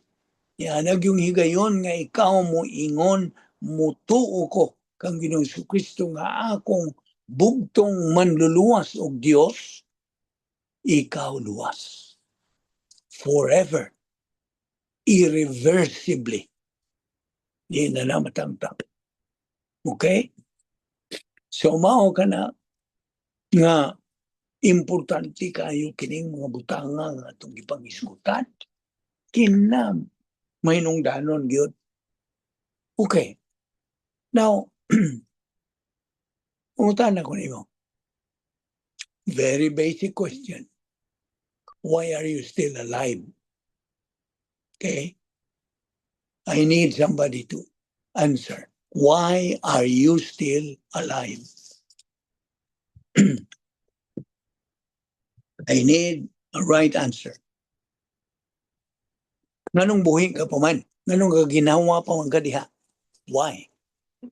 yan yung higayon nga ikaw mo ingon, "Mutuo ko kang Ginoong Kristo nga akong bugtong manluluwas og Dios," ikaw luwas. Forever. Irreversibly. Di na na matangtang. Okay? So mao ka na nga importante kayo kining mga butanga nga atong gipangisgutan. Kinam mahinungdanon gyud. Okay. Now, pangutan ko nimo. Very basic question. Why are you still alive? Okay? I need somebody to answer. Why are you still alive? I need a right answer. Nganong buhi ka pa man? Nganong ginawa pa man ka diha? Why?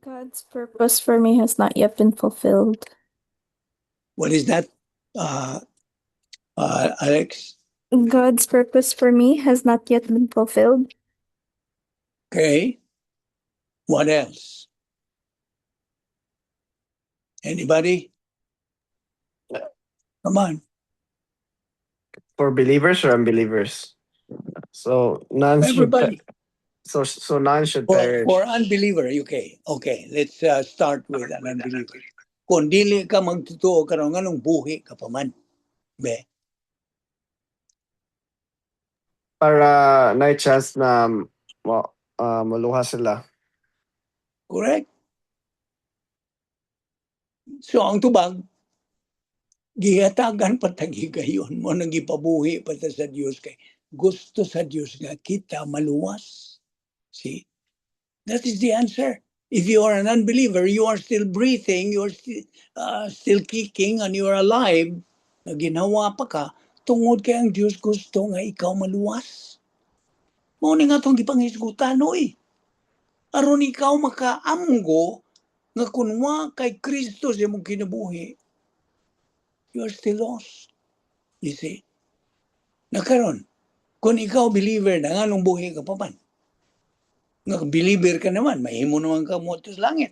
God's purpose for me has not yet been fulfilled. What is that, Alex? God's purpose for me has not yet been fulfilled. Okay. What else? Anybody? Come on. For believers or unbelievers? So none should Everybody. So none should perish. For unbeliever, okay. Okay, let's start with an unbeliever. Kung dili ka magtotoo karon, nganong buhi ka pa man? Be. Para na chance na maluwas sila. Correct? So ang tubag, gihatagan pa tag higayon mao nang gipabuhi pa ta sa Dios kay gusto sa Dios nga kita maluwas. See? That is the answer. If you are an unbeliever, you are still breathing, you are still kicking, and you are alive, na ginawa pa ka, tungod kay ang Dios gusto nga ikaw maluwas. Mao ni nga atong gipanghisgutan, oy. Aron ikaw makaamgo nga kung wa kay Kristo sa imong kinabuhi, you are still lost. You see? Nakaron, kung ikaw believer na, nganong buhi ka pa man? Nga believer ka naman, mahimo naman ka mo sa langit.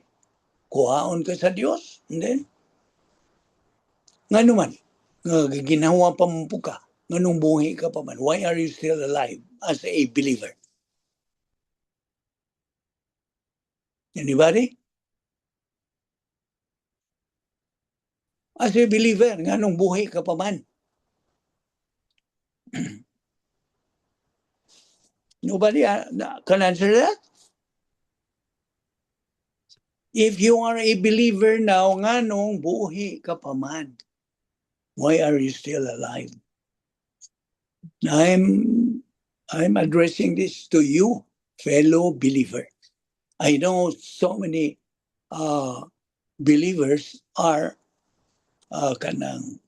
Kuhaon ka sa Dios, and then, nga naman, nga ginawa pa mo po ka, nganong buhi ka pa man? Why are you still alive as a believer? Anybody? As a believer, nganong buhi ka pa man? Nobody can answer that? If you are a believer now, nganong buhi ka pa man? Why are you still alive? I'm addressing this to you, fellow believer. I know so many believers are kanang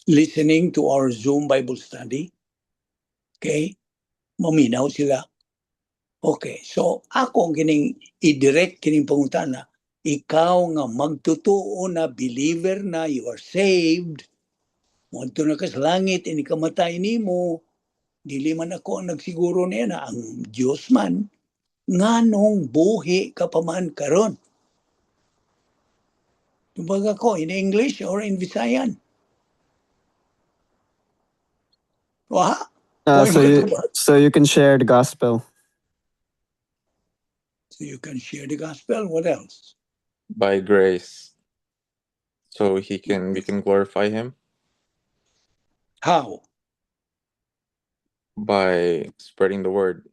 listening to our Zoom Bible study. Okay? Maminaw sila. Okay, so ako kining i-direct kining pangutana, ikaw nga magtotoo na believer na, you are saved, moadto na ka sa langit, ini kamatay nimo, dili man ako ang nagsiguro niya na ang Dios man, nganong buhi ka pa man karon? Tumbaga ko, in English or in Visayan? Wa? Why magkatubag? So you can share the gospel. So you can share the gospel. What else? By grace. So we can glorify him. How? By spreading the word.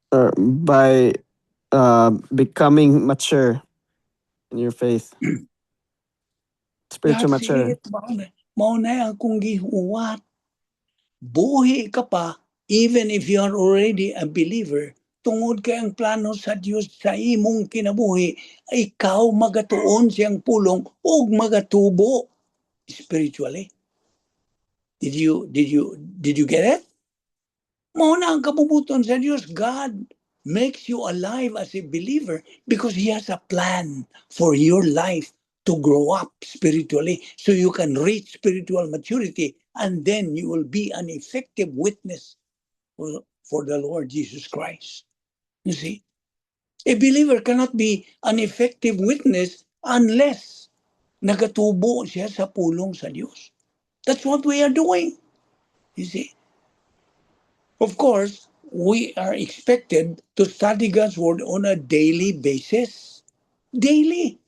Or by becoming mature in your faith. Spiritual That's mature. it. Mao na akong gihuwat. Buhi ka pa, even if you are already a believer, tungod kay ang plano sa Dios sa imong kinabuhi, ikaw magatuon siyang pulong ug magatubo spiritually. Did you get it? Mao na ang kabubuton sa Dios. God makes you alive as a believer because He has a plan for your life to grow up spiritually so you can reach spiritual maturity, and then you will be an effective witness for the Lord Jesus Christ. You see, a believer cannot be an effective witness unless nagatubo siya sa pulong sa Dios. That's what we are doing. You see, of course, we are expected to study God's word on a daily basis. Daily.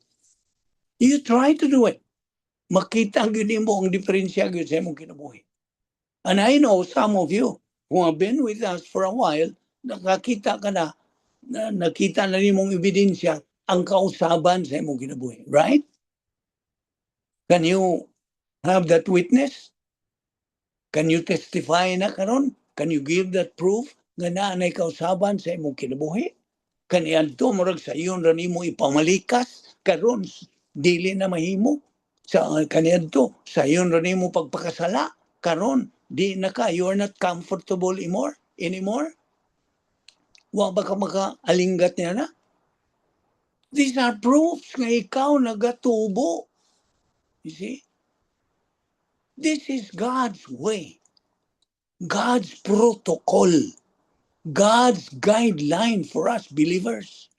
You try to do it. Makita gyud nimo ang diferensya gyud sa imong kinabuhi. And I know some of you who have been with us for a while, nakakita ka na, na nakita na nimong ebidensya ang kausaban sa imong kinabuhi. Right? Can you Have that witness? Can you testify na karon? Can you give that proof nga naa nay kausaban sa imong kinabuhi? Kaniadto murag sayon ra nimo ipamalikas, karon dili na mahimo. Sa kaniadto sayon ra nimo pagpakasala, karon di na ka, you are not comfortable anymore. Wa ba ka makaalinggat niya na? These are proofs nga ikaw nagatubo. You see? This is God's way. God's protocol. God's guideline for us believers.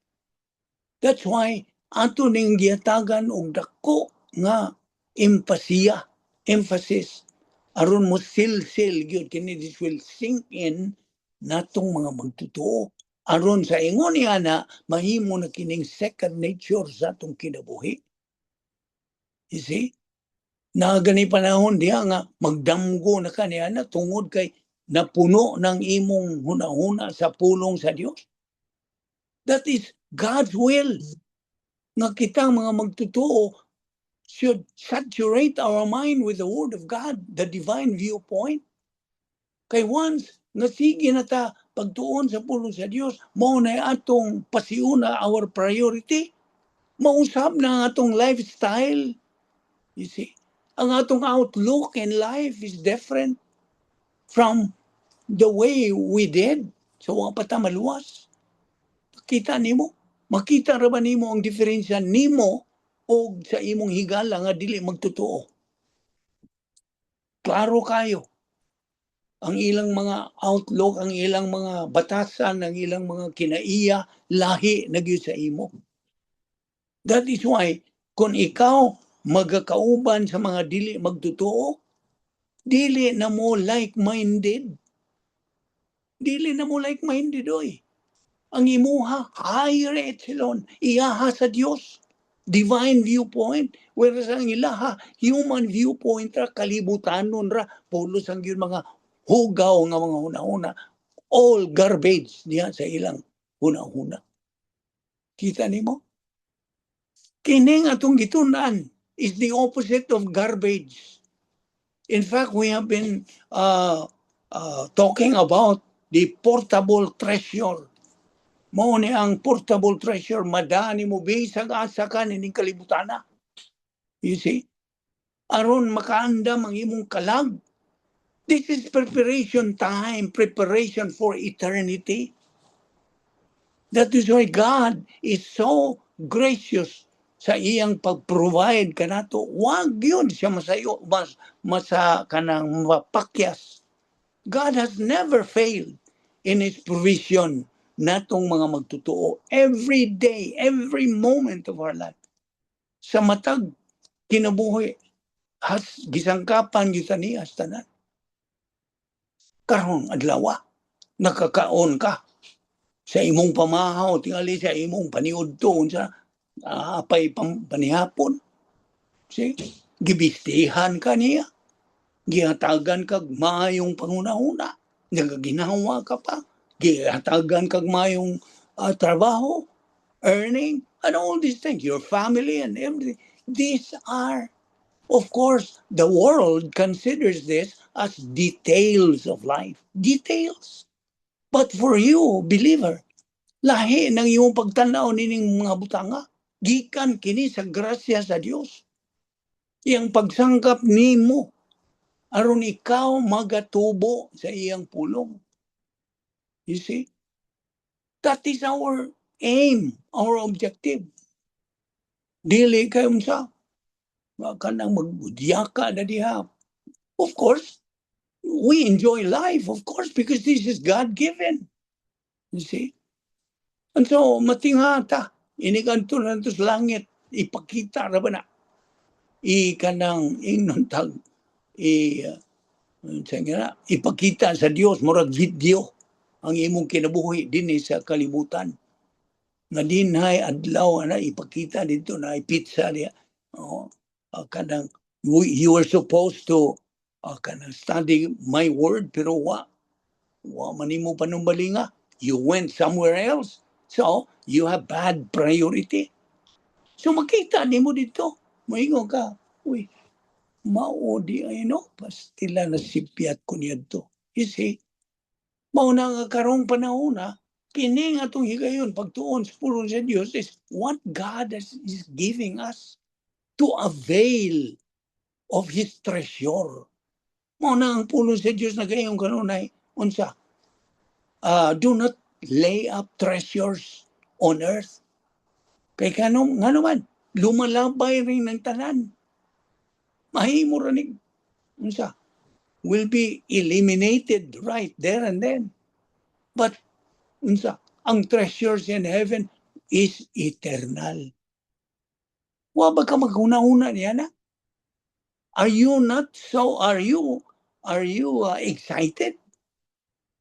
That's why ato ning gihatagan og dako nga empasiya, emphasis aron mo silsil gyud kini. This will sink in natong mga magtotoo aron sa ingon niya na mahimo na kining second nature sa atong kinabuhi. You see? Na gani panahon diha nga magdamgo na ka niya na tungod kay napuno ng imong hunahuna sa pulong sa Dios. That is God's will. Nga kitang mga magtotoo should saturate our mind with the Word of God, the divine viewpoint. Kay once nga sige na ta pagtuon sa pulong sa Dios, mao na atong pasiuna, our priority. Mausab na ang atong lifestyle. You see? Ang atong outlook in life is different from the way we did. So, wa pa ta maluwas. Kita nimo? Makita ra ba nimo ang diferensya nimo o sa imong higala nga dili magtotoo? Klaro kayo. Ang ilang mga outlook, ang ilang mga batasan, ang ilang mga kinaiya, lahi na gyud sa imo. That is why, kung ikaw magakauban sa mga dili magtotoo, dili na mo like-minded. Dili na mo like-minded, oy. Ang imuha, higher echelon, iyaha sa Dios. Divine viewpoint. Whereas ang ilaha, human viewpoint ra, kalibutanon ra, pulos ang yun mga hugaw nga mga hunahuna. All garbage diya sa ilang hunahuna. Kita nimo? Kining atong gitun-an is the opposite of garbage. In fact, we have been talking about the portable treasure. Mao ni ang portable treasure, madani mo bisag asa ka nining kalibutana. You see? Aron makaandam ang imong kalag. This is preparation time, preparation for eternity. That is why God is so gracious sa iyang pag-provide kanato. Wag yun siya masayo, mas, masa kanang mapakyas. God has never failed in His provision natong mga magtotoo every day, every moment of our life. Sa matag kinabuhi, has gisangkapan gyud ta niya sa tanan. Karon adlaw, nakakaon ka sa imong pamahaw, tingali sa imong paniudto, unsa apay panihapon. See? Gibistihan ka niya. Gihatagan kag maayong panghunahuna. Nagaginawa ka pa. Gihatagan kag maayong trabaho, earning, and all these things, your family and everything. These are, of course, the world considers this as details of life. Details. But for you, believer, lahi ng iyong pagtanaw nining mga butanga. Gikan kini sa grasya sa Dios. Iyang pagsangkap nimo aron ikaw magatubo sa iyang pulong. You see? That is our aim, our objective. Dili kay unsa kanang magbudyaka na diha. Of course, we enjoy life, of course, because this is God-given. You see? And so, matingha ta, inikanto na to sa langit, ipakita ra ba na? I kanang ingnon tag, i sa nga, ipakita sa Dios murag video ang imong kinabuhi dinhi sa kalibutan. Nga dinhay adlaw na ipakita dito na pizza diya. Oh, kanang you were supposed to kanang study my word, pero wa man nimo panumbalinga. You went somewhere else. So, you have bad priority. So makita nimo dito. Moingon ka, "Uy, Mao diay, no, pastila na sipyat ko niadto. You see, mao na nga karong panahon na kini nga atong higayon pagtuon sa pulong sa Dios is what God is giving us to avail of His treasure. Mao na ang pulong sa Dios nagaingon kanunay unsa? Do not lay up treasures on earth. Kay kanong ngano man lumalabay rin ng tanan. Mahimo ra ni unsa, will be eliminated right there and then. But unsa, ang treasures in heaven is eternal. Wa ba ka maghuna-huna niya na? Are you not so are you excited?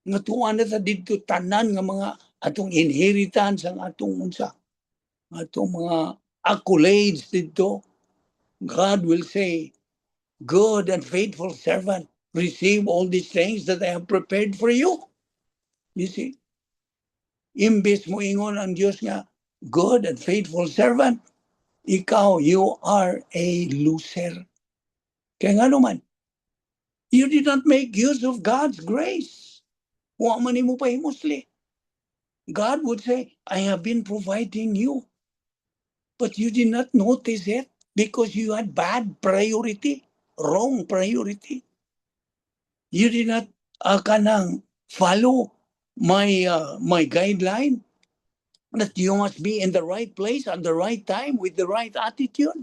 Nga tuwa na ta didto tanan nga mga atong inheritance, ang atong unsa, atong mga accolades didto. God will say, "Good and faithful servant, receive all these things that I have prepared for you." You see? Imbes mo ingon ang Dios nga, "Good and faithful servant," ikaw, you are a loser. Kaya nga naman, you did not make use of God's grace. Wa man nimo pahimusli. God would say, "I have been providing you. But you did not notice it because you had bad priority, wrong priority. You did not kanang follow my guideline that you must be in the right place at the right time with the right attitude.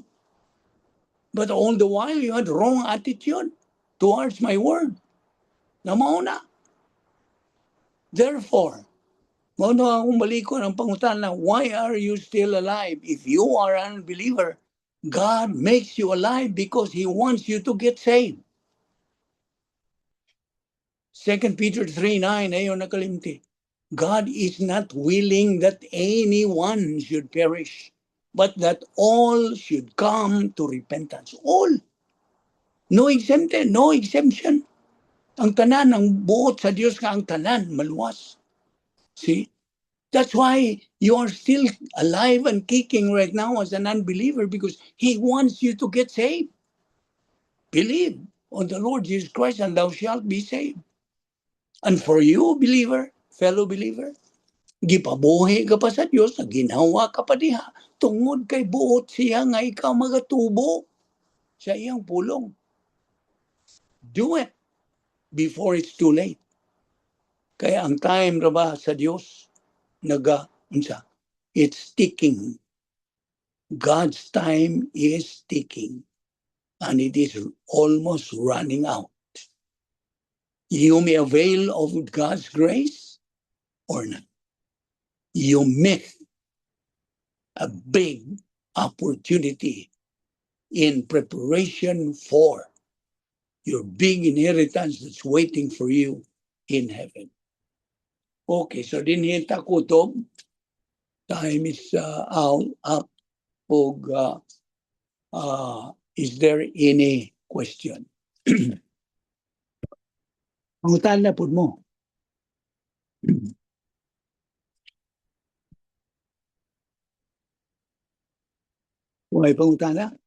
But all the while you had wrong attitude towards my word." Na mao na. Therefore, mao na akong balikon ang pangutana, why are you still alive? If you are an unbeliever, God makes you alive because He wants you to get saved. 2 Peter 3:9, ayaw nakalimti. God is not willing that anyone should perish, but that all should come to repentance. All. No exempted, no exemption. Ang tanan, ang buot sa Dios nga ang tanan, maluwas. See? That's why you are still alive and kicking right now as an unbeliever, because He wants you to get saved. Believe on the Lord Jesus Christ and thou shalt be saved. And for you, believer, fellow believer, gipabuhi ka pa sa Dios, ginawa ka pa diha, tungod kay buot siya nga ikaw magatubo sa iyang pulong. Do it before it's too late. Kaya ang time ra ba sa Dios naga unsa, it's ticking. God's time is ticking and it is almost running out. You may avail of God's grace or not. You miss a big opportunity in preparation for your big inheritance that's waiting for you in heaven. Okay, so dinhi ta kutob. Time is out, up. Og, is there any question? Pangutana pud mo. Way pangutana?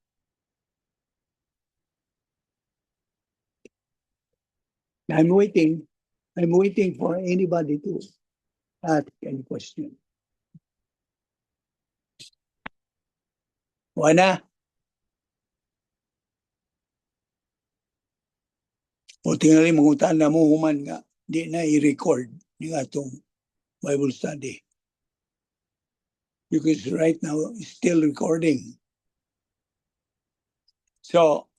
I'm waiting. I'm waiting for anybody to ask any question. Wala. O tingali mangutana mo human nga di na i-record ni atong Bible study. Because right now it's still recording. So